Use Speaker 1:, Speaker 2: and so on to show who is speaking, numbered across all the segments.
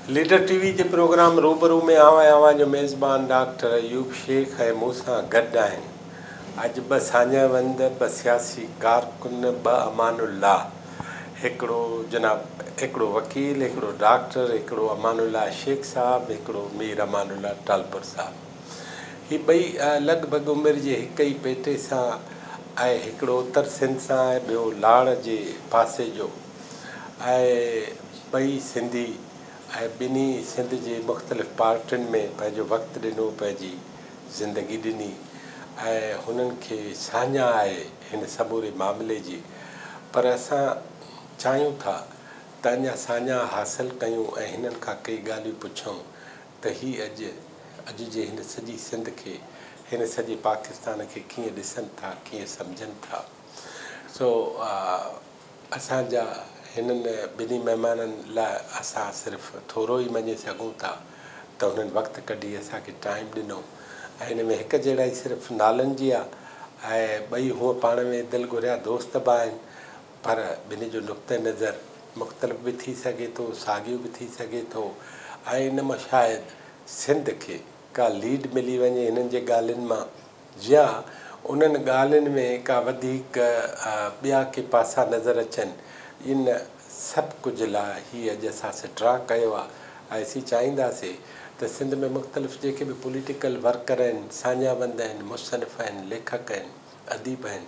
Speaker 1: Leader ٽي V جي programme روبرو ۾ آئون آهيان اوهان جو ميزبان ڊاڪٽر ايوب شيخ ۽ مون سان گڏ آهن اڄ ٻه ساڃاهه وند، ٻه سياسي ڪارڪن، ٻه امان الله، هڪڙو جناب هڪڙو وڪيل، هڪڙو ڊاڪٽر، هڪڙو امان الله شيخ صاحب، هڪڙو مير امان الله ٽالپر صاحب. هي ٻئي لڳ ڀڳ عمر جي هڪ ئي پيٽي سان ۽ هڪڙو اتر سنڌ سان ۽ ٻيو لاڙ جي پاسي جو ۽ ٻئي سنڌي ۽ ٻنهي سنڌ جي مختلف پارٽين ۾ پنهنجو وقت ڏنو، پنهنجي زندگي ڏني ۽ هنن کي ساڃاهه آهي هن سموري معاملي جي پر اسان چاهيون ٿا ته اڃا ساڃاهه حاصل ڪيون ۽ هنن کان ڪئي ڳالهيون پڇون ته هي اڄ اڄ جي هن سڄي سنڌ کي هن سڄي پاڪستان کي ڪيئن ڏسن ٿا ڪيئن سمجهن ٿا سو اسان جا هنن ٻنهي مهمانن لاء اسان صرف ٿورو ئي مڃي سگهون ٿا ته هنن وقت ڪڍي اسان کي ٽائيم ڏنو ۽ هن ۾ هڪ جهڙائي صرف نالن جي آ ۽ ٻئي هونء پاڻ ۾ دل گهريا دوست به آهن پر ٻنهي جو نقطه نظر مختلف به ٿي سگهي ٿو ساڳيو به ٿي سگهي ٿو ۽ ان مان شايد سنڌ کي ڪا ليڊ ملي وڃي هنن جي ڳالهين مان يا انهن ڳالهين ۾ ڪا وڌيڪ ٻيا ڪي پاسا نظر اچن، ان سڀ ڪجهه لاء هي اڄ اسان سٽراء ڪيو آ ۽ اسين چاهينداسي ته سنڌ ۾ مختلف جيڪي به پوليٽيڪل ورڪر آهن، ساڃاهه وند آهن، مصنف آهن، ليکڪ آهن، اديب آهن،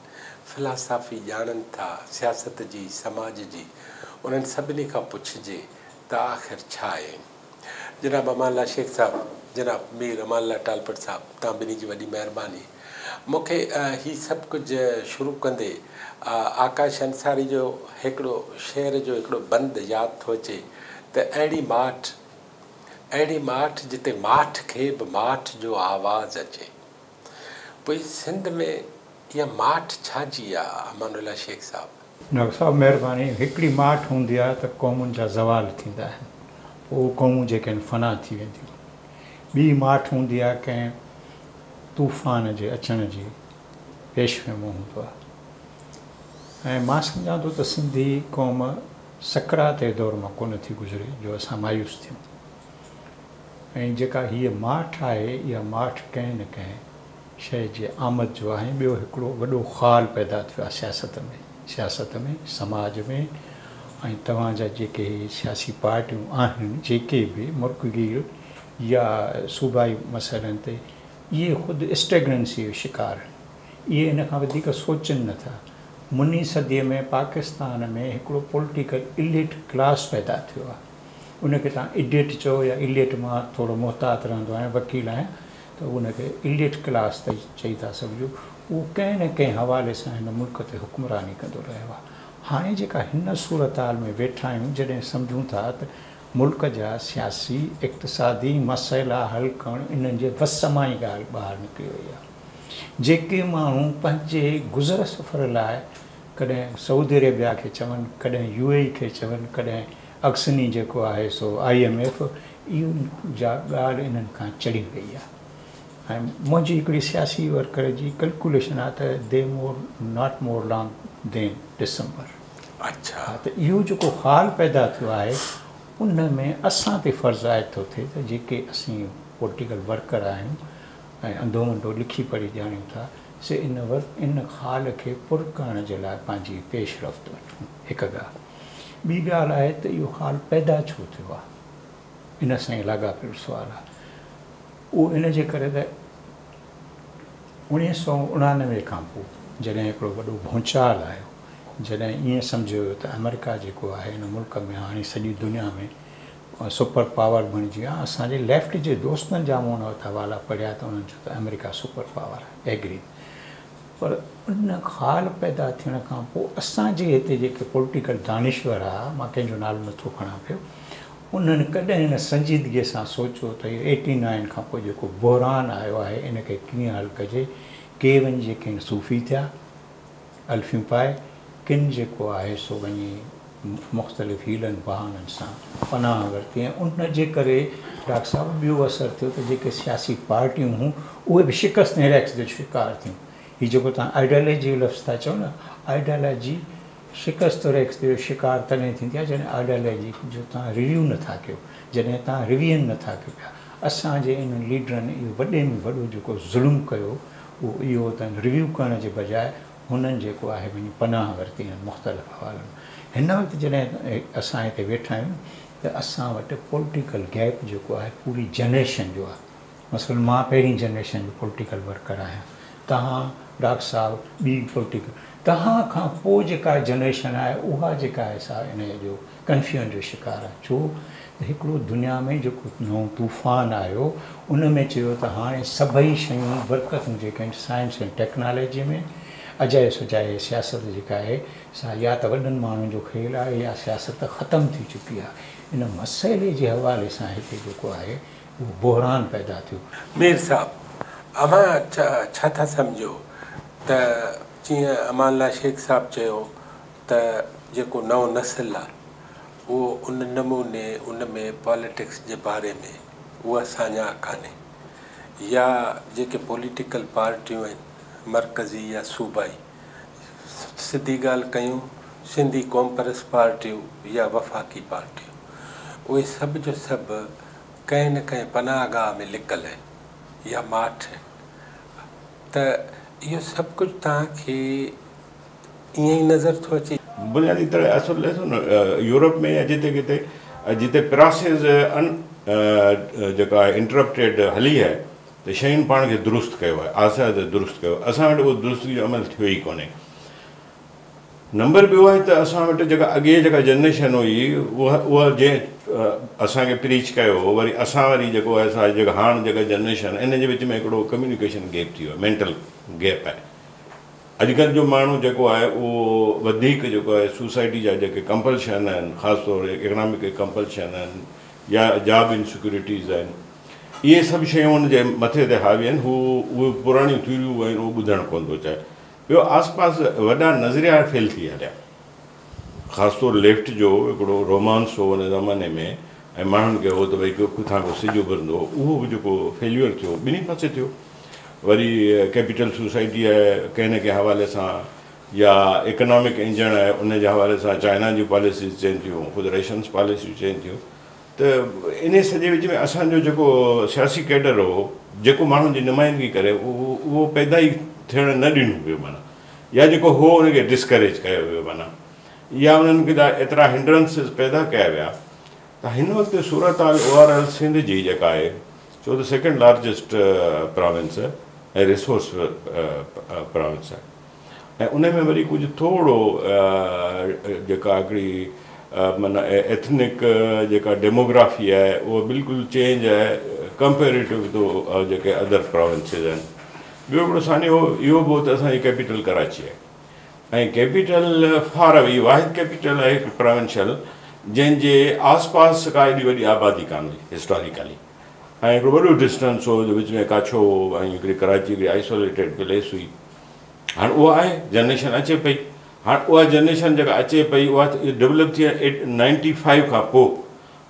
Speaker 1: فلاسافي ڄاڻن ٿا، سياست جي، سماج جي، انهن سڀني کان پڇجي ته آخر ڇا آهي؟ جناب امان الله شيخ صاحب، جناب مير امان الله ٽالپر صاحب توهان ٻنهي جي وڏي مهرباني. مون کي هي سڀ ڪجهه شروع ڪندي آڪاش انصاري جو هڪڙو شعر جو هڪڙو بند ياد ٿو اچي ته اهڙي ماٺ، اهڙي ماٺ جتي ماٺ کي به ماٺ جو آواز اچي. پوء سنڌ ۾ اها ماٺ ڇا جي آ امان الله شيخ صاحب؟
Speaker 2: ڊاڪٽر صاحب مهرباني هڪڙي ماٺ هوندي آ ته قومن جا زوال ٿيندا آهن پوء اهي قومون جيڪي آهن فنا ٿي وينديون ٻي ماٺ هوندي آ ڪنهن طوفان جي اچڻ جي پيش خيمو هوندو آ ۽ مان سمجهان ٿو ته سنڌي قوم سڪرات جي دور مان ڪونه ٿي گذري جو اسان مايوس ٿيون ۽ جيڪا هيء ماٺ آهي اها ماٺ ڪنهن نه ڪنهن شيء جي آمد جو آهي ۽ ٻيو هڪڙو وڏو خال پيدا ٿيو آهي سياست ۾ سياست ۾ سماج ۾ ۽ توهان جا جيڪي هي سياسي پارٽيون آهن جيڪي به ملڪگير يا صوبائي مسئلن تي اهي خود اسٽيگننسي جو شڪار آهن اهي ان کان وڌيڪ سوچن نه ٿا مني صديء ۾ پاڪستان ۾ هڪڙو پوليٽيڪل اليٽ ڪلاس پيدا ٿيو آهي ان کي توهان ايڊيٽ چئو يا اليٽ مان ٿورو محتاط رهندو آهيان وڪيل آهيان ته ان کي اليٽ ڪلاس ته چئي ٿا سگهجو اهو ڪنهن نه ڪنهن حوالي سان هن ملڪ تي حڪمراني ڪندو رهيو آهي هاڻي جيڪا هن صورتحال ۾ ويٺا آهيون جڏهن سمجهون ٿا ته ملڪ جا سياسي اقتصادي مسئلا حل ڪرڻ انهن جي وس مان ئي ڳالهه ٻاهر نڪري وئي آهي جيڪي ماڻهو پنهنجي گذر سفر لاء ڪڏهن سعودي عربيا کي چون ڪڏهن يو اي اي کي چون ڪڏهن اگسني جيڪو آهي سو I M F اهو جا ڳالهه انهن کان چڙهي وئي آهي ۽ منهنجي هڪڙي سياسي ورڪر جي ڪلڪوليشن آهي ته the more not more long than December. ها ته اهو جيڪو خال پيدا ٿيو آهي ان ۾ اسان تي فرض عائد ٿو ٿئي ته جيڪي اسين پوليٽيڪل ورڪر آهيون ۽ انڌو منڊو لکي پڙهي ڄاڻيون ٿا سي ان ان خال کي پر ڪرڻ جي لاء پنهنجي پيش رفت وٺون هڪ ڳالهه. ٻي ڳالهه آهي ته اهو خال پيدا ڇو ٿيو آهي؟ ان سان ئي لاڳاپيل سوال آهي. اهو ان جي ڪري ته 1989 کان پوء جڏهن هڪڙو وڏو ڀونچال آيو، جڏهن ائين سمجهيو ويو ته آمريڪا جيڪو آهي هن ملڪ ۾ هاڻي سڄي دنيا ۾ سپر پاور بڻجي ويو آهي. اسان جي ليفٽ جي دوستن جا مون ان وقت حوالا پڙهيا ته انهن چيو ته آمريڪا سپر پاور آهي. ايگريڊ. پر ان خال پيدا ٿيڻ کان پوء اسان جي هتي جيڪي پوليٽيڪل دانشور ها، مان ڪنهن جو نالو نٿو کڻان پيو، انهن ڪڏهن نه سنجيدگيء سان سوچيو ته هي ايٽي نائن کان پوء جيڪو بحران آيو آهي ان کي ڪيئن حل ڪجي. ڪي وڃي جيڪي آهن صوفي ٿيا، الفيون پائي، ڪن جيڪو آهي سو وڃي مختلف حيلن بهانن سان پناهه ورتي ۽ ان جي ڪري ڊاڪٽر صاحب ٻيو اثر ٿيو ته جيڪي سياسي پارٽيون هيون اهي به شڪست ۽ ريڪس جو شڪار ٿيون. هي جيڪو توهان آئيڊيالوجي جو لفظ ٿا چئو نه آئيڊيالوجي شڪست ريخته جو شڪار تڏهن ٿيندي آهي جڏهن آئيڊيالاجي جو توهان ريويو نٿا ڪيو، جڏهن توهان ريويزن نٿا ڪيو پيا. اسان جي انهن ليڊرن اهو وڏي ۾ وڏو جيڪو ظلم ڪيو اهو اهو ته ريويو ڪرڻ جي بجاء هنن جيڪو آهي وڃي پناهه ورتي انهن مختلف حوالن. هن وقت جڏهن اسان هتي ويٺا آهيون ته اسان وٽ پوليٽيڪل گيپ جيڪو آهي پوري جنريشن جو آهي. مثلاً مان پهرين جنريشن جو پوليٽيڪل ورڪر آهيان، توهان ڊاڪٽر صاحب ٻي پوليٽيڪل، توهان کان پوءِ جيڪا جنريشن آهي اها جيڪا آهي سا ان جو ڪنفيوزن جو شڪار آهي. ڇو ته هڪڙو دنيا ۾ جيڪو نئون طوفان آيو ان ۾ چيو ته هاڻي سڀئي شيون برڪتون جيڪي آهن سائنس ۽ ٽيڪنالاجي ۾ اجائي سجائي سياست جيڪا آهي سا يا ته وڏن ماڻهن جو کيل آهي يا سياست ختم ٿي چڪي آهي. ان مسئلي جي حوالي سان هتي جيڪو آهي اهو بحران پيدا ٿيو.
Speaker 1: مير صاحب، اوهان ڇا ٿا سمجهو ته جيئن امان الله شيخ صاحب چيو ته جيڪو نئون نسل آهي اهو ان نموني ان ۾ پاليٽڪس جي باري ۾ اها ساڃاهه ڪانهي، يا جيڪي پوليٽيڪل پارٽيون آهن مرڪزي يا صوبائي، سڌي ڳالهه ڪيون سنڌي قومپرست پارٽيون يا وفاقي پارٽيون، اهي سڀ جو سڀ ڪنهن نه ڪنهن پناهگاهه ۾ لڪل آهن يا ماٺ آهن. ته اهو سڀ ڪجهه توهان کي ائين ئي نظر ٿو اچي؟
Speaker 3: بنيادي طرح اصل ڏسو نه يورپ ۾ يا جتي ڪٿي جتي پراسيس ان جيڪا انٽرپٽيڊ هلي آهي ته شين پاڻ کي درست ڪيو آهي، آهستي آهستي درست ڪيو. اسان وٽ اهو درستگي جو عمل ٿيو ئي ڪونهي. نمبر ٻيو آهي ته اسان وٽ جيڪا اڳي جيڪا جنريشن هئي اها اها جنهن اسان کي پريچ ڪيو هو، وري اسان وري جيڪو آهي سا جيڪا هاڻ جيڪا جنريشن ان جي وچ ۾ هڪڙو ڪميونيڪيشن گيپ ٿي ويو آهي، مينٽل گيپ آهي. اڄڪلهه جو ماڻهو جيڪو آهي اهو وڌيڪ جيڪو آهي سوسائٽي جا جيڪي ڪمپلشن آهن، خاص طور اڪنامڪ ڪمپلشن آهن يا جاب انسيڪيورٽيز آهن، اهي سڀ شيون هن جي مٿي تي حاوي آهن. هو اهي پراڻيون ٿيوريون آهن اهو ٻڌڻ ڪونه ٿو چاهي. ٻيو آس پاس وڏا نظريا فيل ٿي هليا، خاص طور ليفٽ جو هڪڙو رومانس هو ان زماني ۾ ۽ ماڻهن کي هو ته ڀئي ڪٿان ڪو سج اڀرندو، اهو به جيڪو فيليئر ٿيو ٻنهي پاسي ٿيو. وري ڪيپيٽل سوسائٽي آهي ڪنهن نه ڪنهن حوالي سان، يا اڪنامڪ انجڻ آهي ان جي حوالي سان چائنا جون پاليسيز چين ٿيون، خود رشنس پاليسيون چين ٿيون. ته ان سڄي وچ ۾ اسان جو جيڪو سياسي ڪيڊر هو جيڪو ماڻهن جي نمائندگي ڪري اهو پيدا ئي ٿيڻ نه ڏنو ويو معنيٰ، يا جيڪو هو ان کي ڊسڪريج ڪيو ويو معنيٰ، يا انهن کي ايترا هنڊرنسز پيدا ڪيا ويا. ته هن وقت صورت حال اوور آل سنڌ جي جيڪا آهي، ڇو ته second largest province ۽ resource province آهي، ۽ ان ۾ وري ڪجهه ٿورو جيڪا هڪڙي معنيٰ ايٿنڪ جيڪا ڊيموگرافي آهي اها بلڪل چينج آهي ڪمپيريٽو ٽو جيڪي ادر پراونسز آهن. ٻيو هڪڙو سانحو اهو به هو ته اسان جي ڪيپيٽل ڪراچي آهي ۽ ڪيپيٽل فار اوي واحد ڪيپيٽل آهي هڪ پراونشل جنهن جي آس پاس ڪا ايڏي وڏي آبادي ڪانه هئي هسٽاريڪلي، ۽ هڪڙو وڏو ڊسٽنس هو جو وچ ۾ ڪاڇو هو ۽ هڪڙي ڪراچي هڪڙي آئسوليٽيڊ پليس هئي. هاڻ اها آهي جنريشن اچي پئي، هاڻ اها جنريشن جيڪا اچي پئي اها ڊولپ ٿي 95 کان پوءِ.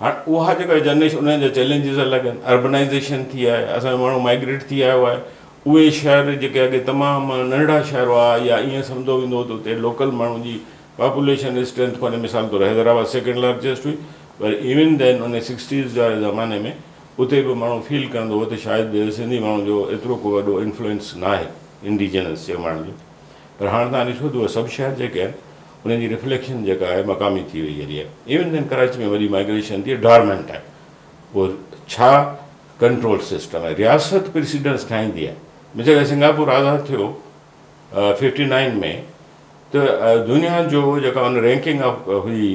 Speaker 3: هاڻ اها جيڪا جنريشن انهن جا چئلينجز الڳ آهن، اربنائيزيشن ٿي آهي، اسان جو ماڻهو مائگريٽ ٿي آيو آهي. اهي شهر جيڪي اڳي تمام ننڍڙا شهر هئا يا ائين سمجهو ويندو هو ته اتي لوڪل ماڻهن جي پاپوليشن اسٽرينٿ ڪونهي. مثال طور حيدرآباد سيڪنڊ لارجسٽ هئي، پر ايون دين ان 60s واري زماني ۾ اتي به ماڻهو فيل ڪندو هو ته شايد سنڌي ماڻهن جو ايترو ڪو وڏو انفلوئنس نه آهي انڊيجنس جي ماڻهن جو. پر هاڻ توهان ڏسو ته اهي سڀ شهر جيڪي آهن انهن جي رفليڪشن جيڪا آهي مقامي ٿي وئي هلي آهي. ايون دين ڪراچي ۾ وڏي مائگريشن ٿي، ڊارمنٽ آهي. پوءِ ڇا ڪنٽرول سسٽم آهي؟ رياست پريسيڊنس ٺاهيندي آهي. مثال سنگاپور آزاد ٿيو 59 ۾ ته دنيا جو جيڪا ان رينڪنگ آف هئي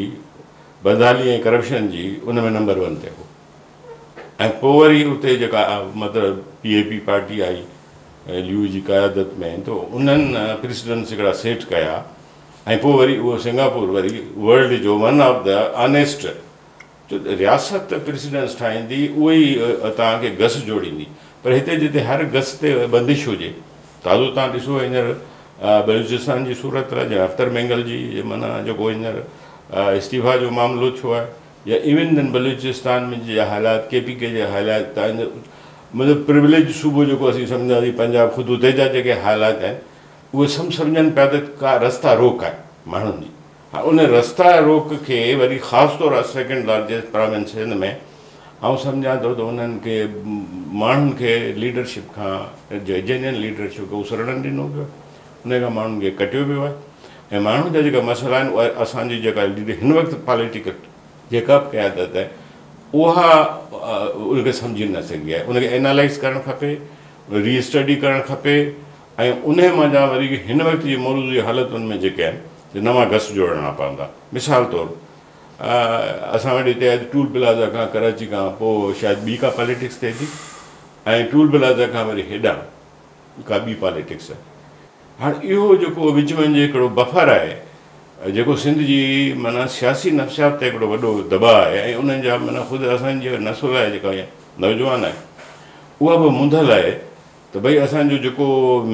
Speaker 3: بدحالي ۽ ڪرپشن جي ان ۾ نمبر 1 تي هو. ۽ پوءِ وري اتي جيڪا مطلب پي اي پي پارٽي آئي ليو جي قيادت ۾ ته انهن پريسيڊنس هڪڙا سيٽ ڪيا ۽ پوءِ وري اهو سنگاپور وري ورلڊ جو ون آف the honest. رياست پريسيڊنس ٺاهيندي اهو ئي توهان کي گس جوڙيندي. پر هتي جتي هر گس تي بندش هجي، تازو توهان ڏسو هينئر بلوچستان جي صورت جنهن اختر مينگل جي معنيٰ جيڪو هينئر استعيفيٰ جو معاملو ٿيو آهي، يا ايون دين بلوچستان ۾ جا حالات، ڪي پي ڪي جا حالات، توهان مطلب پروليج صوبو جيڪو اسين سمجهنداسين پنجاب خود اتي جا جيڪي حالات آهن اهي سڀ سمجهن پيا ته ڪا رستا روڪ آهي ماڻهن جي. هاڻ ان رستا روڪ کي وري خاص طور سيڪنڊ لارجسٽ پراونس سنڌ ۾ آئون سمجهان ٿو ته انهن کي ماڻهن کي ليڊرشپ کان جينين ليڊرشپ کي اسرڻ نه ڏنو ويو آهي، ان کان ماڻهن کي ڪٽيو ويو آهي ۽ ماڻهن جا جيڪا مسئلا آهن اهي اسان جي جيڪا هن وقت پاليٽيڪل جيڪا به قيادت آهي اها ان کي سمجهي نه سگهي آهي. ان کي اينالائز ڪرڻ کپي، ري اسٽڊي ڪرڻ کپي ۽ انهي منجهان وري هن وقت جي موروثي حالتن ۾ جيڪي آهن سي نوان گس جوڙڻا پوندا. مثال طور اسان وٽ هتي اڄ ٽول پلازا کان ڪراچي کان پوء شايد ٻي ڪا پاليٽڪس ٿئي ٿي ۽ ٽول پلازا کان وري هيڏانهن ڪا ٻي پاليٽڪس آهي. هاڻ اهو جيڪو وچ ۾ هڪڙو بفر آهي جيڪو سنڌ جي معنيٰ سياسي نفسيات تي هڪڙو وڏو دٻاء آهي ۽ انهن جا معنيٰ خود اسان جي نسل آهي جيڪا نوجوان آهي اها به منڌل آهي ته ڀئي اسان جو جيڪو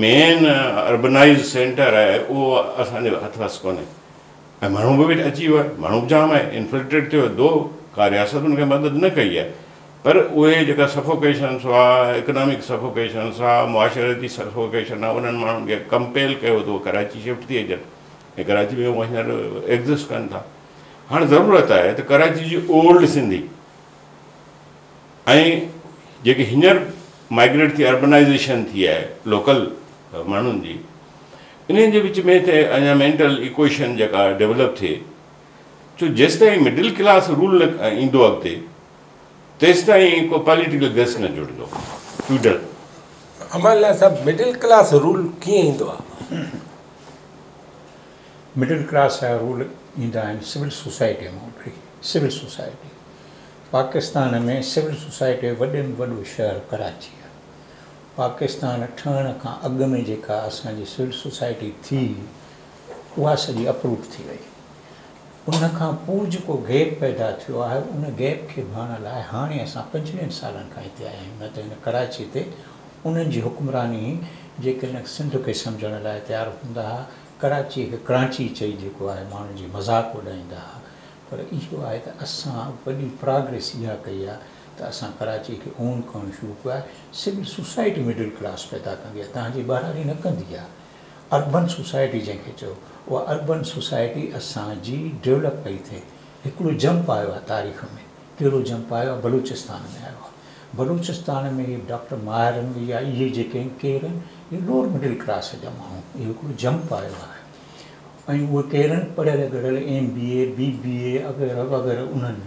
Speaker 3: مين اربنائيز سينٽر آهي اهو اسان جي هٿ وس ڪونهي ۽ ماڻهو به ويٺ اچي ويو آهي، ماڻهو به جام آهي، انفلٽريٽ ٿيو آهي، دو ڪا رياست ان کي مدد نه ڪئي آهي پر اهي جيڪا سفوڪيشنس هئا، اڪنامڪ سفوڪيشنس هئا، معاشرتي سفوڪيشن هئا، انهن ماڻهن کي ڪمپيل ڪيو ته اهي ڪراچي شفٽ ٿي اچن ۽ ڪراچي ۾ اهي هينئر ايگزسٽ ڪن ٿا. هاڻ ضرورت آهي ته ڪراچي جي اولڊ سنڌي ۽ جيڪي هينئر مائگريٽ ٿي اربنائيزيشن ٿي آهي لوڪل ماڻهن جي انهن جي وچ ۾ ته اڃا مينٽل ايڪويشن جيڪا ڊيولپ ٿئي ڇو جيستائين مڊل ڪلاس رول نه ايندو اڳتي تيستائين ڪو پاليٽيڪل گس نه جڙندو. فيوڊل.
Speaker 1: امان الله صاحب مڊل ڪلاس رول ڪيئن ايندو آ؟
Speaker 2: مڊل ڪلاس جا رول ايندا آهن سول سوسائٽي مان اڀري civil society Pakistan ۾ civil society جو وڏي ۾ وڏو شهر ڪراچي آهي. پاڪستان ٺهڻ کان اڳ ۾ جيڪا اسان جي سول سوسائٽي ٿي اها سڄي اپروٽ ٿي وئي. ان کان پوء جيڪو گيپ پيدا ٿيو آهي ان گيپ کي ڀرڻ لاء هاڻي اسان 25 سالن کان هتي آيا آهيون نه ته هن ڪراچي تي انهن جي حڪمراني هئي جيڪي نه سنڌ کي سمجهڻ لاء تيار هوندا ها، ڪراچي کي ڪراچي چئي جيڪو آهي ماڻهن جي مذاق اڏائيندا ها. پر اهو آهي ته اسان وڏي پراگريس اها ڪئي آهي ته اسان ڪراچي کي اون ڪرڻ شروع ڪيو آهي. سول سوسائٽي مڊل ڪلاس پيدا ڪندي آهي، توهان جي ٻهراڙي نه ڪندي آهي. اربن سوسائٽي جنهن کي چئو اها اربن سوسائٽي اسان جي ڊولپ پئي ٿئي. هڪڙو جمپ آيو آهي تاريخ ۾، ڪهڙو جمپ آيو آهي؟ بلوچستان ۾ آيو آهي. بلوچستان ۾ هي ڊاڪٽر ماهه رنگ يا اهي جيڪي آهن ڪير آهن؟ اهي لوئر مڊل ڪلاس جا ماڻهو. اهو هڪڙو جمپ آيو آهي. ۽ اهي ڪيرن پڙهيل ڳڙهيل ايم بي اي، بي بي اي وغيره وغيره انهن ۾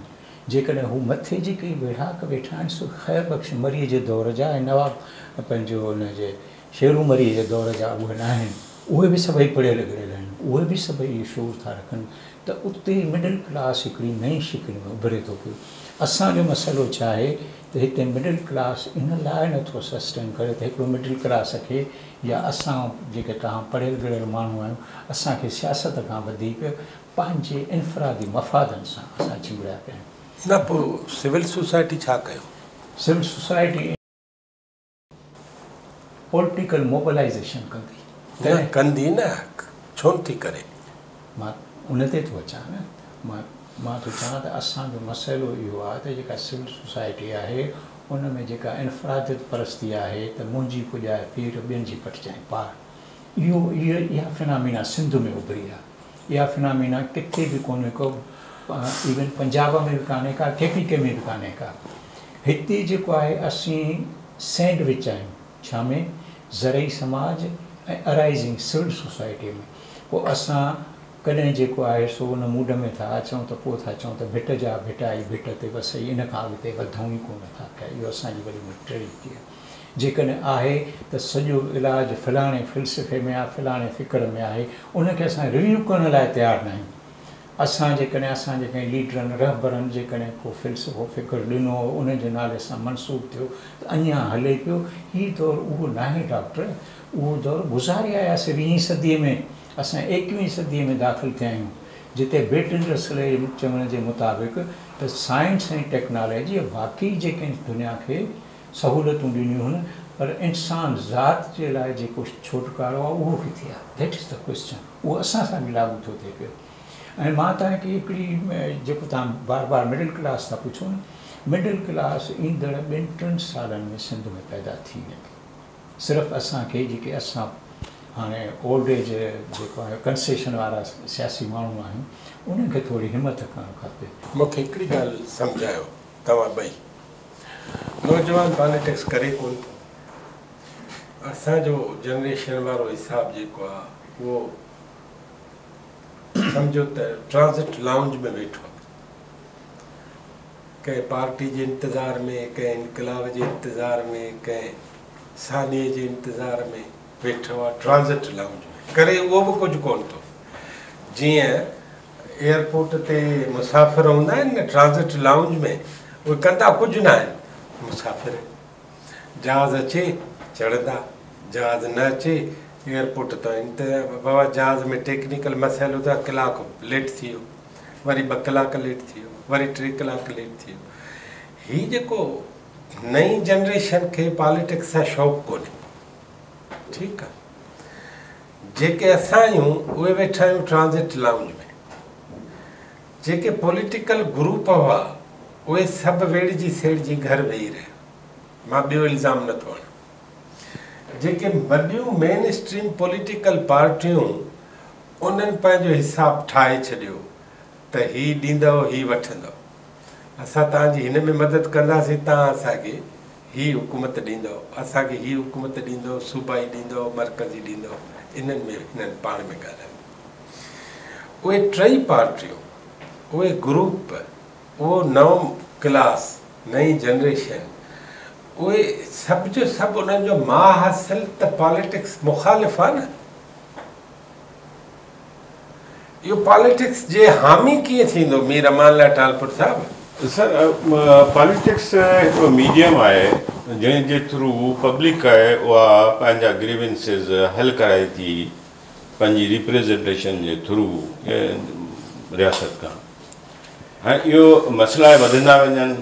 Speaker 2: جيڪڏهن هو مٿي جيڪي ويڙهاڪ ويٺا آهن سو خير بخش مريء جي دور جا ۽ نواب پنهنجو ان جي شيرو مريء جي دور جا اهي ناهن اهي به سڀئي پڙهيل ڳڙهيل آهن اهي به سڀئي اهو شعور ٿا رکن ته اتي مڊل ڪلاس هڪڙي نئين شڪل ۾ اڀري ٿو پيو اسان جو مسئلو ڇا آهي ته هتي مڊل ڪلاس ان لاء نٿو سسٽين ڪري ته هڪڙو مڊل ڪلاس کي يا اسان جيڪي توهان پڙهيل ڳڙهيل ماڻهو آهيون اسان کي سياست کان وڌيڪ پنهنجي انفرادي مفادن سان اسان چنبڙيا پيا آهيون.
Speaker 1: نه پوء سول سوسائٽي ڇا ڪيو؟
Speaker 2: سول سوسائٽي پوليٽيڪل موبلائيزيشن ڪندي.
Speaker 1: نه ڪندي نه ڇو نه ٿي ڪري؟
Speaker 2: مان ان تي ٿو اچان نه مان مان ٿو چوان ته اسان جو مسئلو اهو آهي ته جيڪا سول سوسائٽي آهي ان ۾ جيڪا انفراديت پرستي آهي ته منهنجي پڄائي پير ٻين جي پٽجانء پار اهو اها فنامينا سنڌ ۾ اڀري آهي اها فنامينا ڪٿي به ڪونهي ڪو ايون پنجاب ۾ به ڪانهي ڪا ڪي پي ڪي ۾ به ڪانهي ڪا هتي جيڪو آهي اسين سينڊ وچ آهيون ڇا ۾ زرعي سماج ۽ ارائيزنگ سول سوسائٽي ۾ پوء اسان ڪڏهن جيڪو آهي سو ان موڊ ۾ ٿا اچون ته پوء ٿا چئون ته ڀٽ جا ڀٽائي ڀٽ تي وسئي ان کان اڳتي وڌون ئي ڪونه ٿا پيا اهو اسان جي وڏي ۾ ٽريجڊي آهي. جيڪڏهن آهي ته سڄو علاج فلاڻي فلسفي ۾ آهي فلاڻي فڪر ۾ آهي ان کي اسان ريويو ڪرڻ لاء تيار ناهيون. اسان جيڪڏهن اسان جي ڪنهن ليڊرن رهبرن جيڪڏهن ڪو فلسفو فڪر ڏنو ان جي نالي سان منسوب ٿيو ته اڃا هلي پيو. هي دور اهو ناهي ڊاڪٽر اهو دور گذاري آياسين ويهين صديء ۾ اسان ايڪويهين صديء ۾ داخل ٿيا آهيون، جتي برٽرنڊ رسل جي چوڻ جي مطابق ته سائنس ۽ ٽيڪنالاجيء واقعي جيڪي دنيا کي سهولتون ڏنيون هن، پر انسان ذات جي لاء جيڪو ڇوٽڪارو آهي اهو ڪٿي آهي؟ That is the question. اهو اسان سان به لاڳو ٿو ٿئي پيو. ۽ مان توهان کي هڪڙي جيڪو توهان بار بار مڊل ڪلاس ٿا پڇو نه، مڊل ڪلاس ايندڙ ٻن ٽن سالن ۾ سنڌ ۾ پيدا ٿي ويندي. صرف اسان کي جيڪي اسان هاڻي اولڊ ايج جيڪو آهي ڪنسيشن وارا سياسي ماڻهو آهيون انهن کي ٿوري همت ڪرڻ کپي.
Speaker 1: مون کي هڪڙي ڳالهه سمجهايو توهان ٻئي نوجوان پاليٽڪس ڪري ڪونه ٿو. اسان جو جنريشن وارو حساب جيڪو آهي اهو سمجهو ته ٽرانزٽ لائونج ۾ ويٺو آهي. ڪنهن پارٽي جي انتظار ۾، ڪنهن انقلاب جي انتظار ۾، ڪنهن سانحي جي انتظار ۾ ويٺو آهي ٽرانزٽ لائونج ۾. ڪري اهو به ڪجهه ڪونه ٿو. جيئن ايئرپورٽ تي مسافر هوندا آهن نه ٽرانزٽ لائونج ۾، اهي ڪندا ڪجهه نه آهن. مسافر جهاز اچي چڙهندا، جهاز نه اچي ايئرپورٽ تان انتظار. بابا جهاز ۾ ٽيڪنيڪل مسئلو ته ڪلاڪ ليٽ ٿي ويو، وري 2 ڪلاڪ ليٽ ٿي ويو، وري 3 ڪلاڪ ليٽ ٿي ويو. هي جيڪو نئين جنريشن کي پاليٽڪس سان شوق ڪونهي، ٺيڪ آ. جيڪي اسان آهيون اهي ويٺا آهيون ٽرانزٽ لائونج ۾. جيڪي پوليٽيڪل گروپ هئا اهي سڀ ويڙهجي سيڙجي گهر ويهي رهيا. مان ٻيو الزام نٿو هڻان. جيڪي وڏيون مين اسٽريم پوليٽيڪل پارٽيون انهن پنهنجو حساب ٺاهي ڇڏيو ته هي ڏيندؤ هي وٺندؤ. اسان توهان جي هن ۾ مدد ڪنداسين توهان اسان کي هي حڪومت ڏيندؤ، اسان کي هي حڪومت ڏيندؤ، صوبائي ڏيندؤ، مرڪزي ڏيندؤ. انهن ۾ هنن پاڻ ۾ ڳالهايو. اهي ٽئي پارٽيون، اهي گروپ، اهو نئون ڪلاس، نئين جنريشن، اهي سڀ جو سڀ انهن جو ماحصل ته پاليٽڪس مخالف آ نه. اهو پاليٽڪس جي حامي ڪيئن ٿيندو مير امان الله ٽالپر صاحب؟
Speaker 3: سر پاليٽڪس هڪڙو ميڊيم آهي جنهن جي ٿرو پبلڪ آهي اها پنهنجا گريونسز حل ڪرائي ٿي پنهنجي ريپريزنٽيشن جي ٿرو رياست کان. هاڻي اهو مسئلا وڌندا وڃن،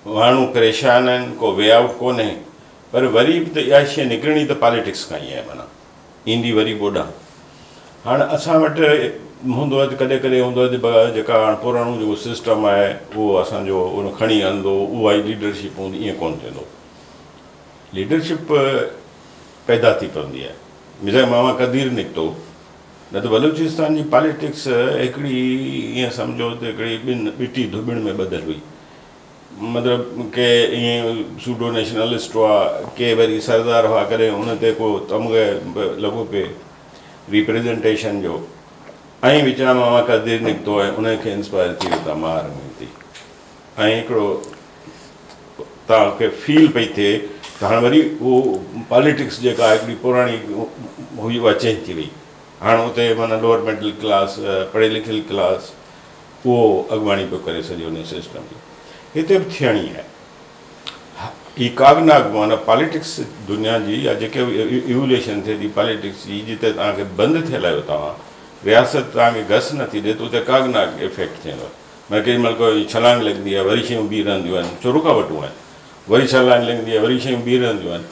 Speaker 3: ماڻهو پريشان آهن، ڪو وي آئوٽ ڪونهي، پر وري به ته اها شيء نڪرڻي ته پاليٽڪس کان ئي آهي، معنيٰ ايندي وري به اوڏانهن. هاڻ اسان وٽ هوندو آهي ته ڪڏهن ڪڏهن هوندو آهي ته جيڪا هاڻ پراڻو جيڪو سسٽم آهي اهو اسان جو ان کڻي هلندو، اها ئي ليڊرشپ هوندي، ائين ڪونه ٿيندو. ليڊرشپ پيدا ٿي پوندي آهي. مثال ماما قدير نڪتو، نه ته بلوچستان جي پاليٽڪس هڪڙي ائين سمجهو ته هڪڙي ٻن ٻٽي ڌوٻڻ ۾ ٻڌل هئي. مطلب ڪي ائين سوڊو نيشنلسٽ هئا، ڪي وري سردار هئا، ڪڏهن ان تي ڪو تمغه به لڳو پئي ريپريزنٽيشن جو، ۽ وچان ماما قدير نڪتو ۽ ان کي انسپائر ٿي اتان مار نڪتي ۽ هڪڙو توهان کي فيل پئي ٿئي ته هاڻ وري اهو پاليٽڪس جيڪا هڪڙي پراڻي هئي اها چينج ٿي وئي. هاڻ اتي معنيٰ لوئر مڊل ڪلاس، پڙهيل لکيل ڪلاس اهو اڳواڻي پيو ڪري سڄي ان سسٽم جي. هتي به ٿيڻي آهي. هي ڪاگناگ معنيٰ پاليٽڪس دنيا جي يا جيڪي به ايووليشن ٿئي ٿي پاليٽڪس جي، جتي توهان کي بند ٿيل آهيو، توهان رياست توهان کي گس نٿي ڏئي ته اتي ڪاگناگ افيڪٽ ٿيندو آهي. معنيٰ ڪيڏي مهل ڪو ڇلانگ لڳندي آهي وري شيون بيهي رهنديون آهن، ڇو رڪاوٽون آهن، وري ڇلانگ لڳندي آهي وري شيون بيهي رهنديون آهن.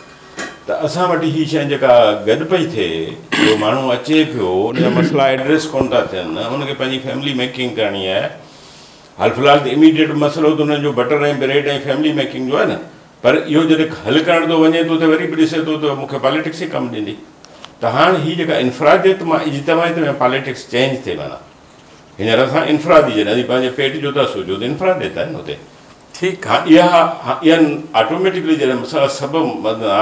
Speaker 3: ته اسان وٽ هي شيء جيڪا گڏ پئي ٿئي، جو ماڻهو اچي پيو ان جا مسئلا ايڊريس ڪونه ٿا ٿين، ان کي پنهنجي فيملي ميڪنگ ڪرڻي آهي. حال في الحال ته اميڊيٽ مسئلو ته انهن جو بٽر ۽ بريڊ ۽ فيملي ميڪنگ جو آهي نه، پر اهو جڏهن حل ڪرڻ ٿو وڃي ٿو ته وري به ڏسي ٿو ته مون کي پاليٽڪس ئي ڪم ڏيندي. ته هاڻ هي جيڪا انفراديت مان اجتماعيت ۾ پاليٽڪس چينج ٿئي، معنيٰ هينئر اسان انفرادي جڏهن اسين پنهنجي پيٽ جو ٿا سوچون ته انفراديت آهي نه اتي.
Speaker 1: ٺيڪ
Speaker 3: آهي. اها اها آٽوميٽڪلي جڏهن مسئلا سڀ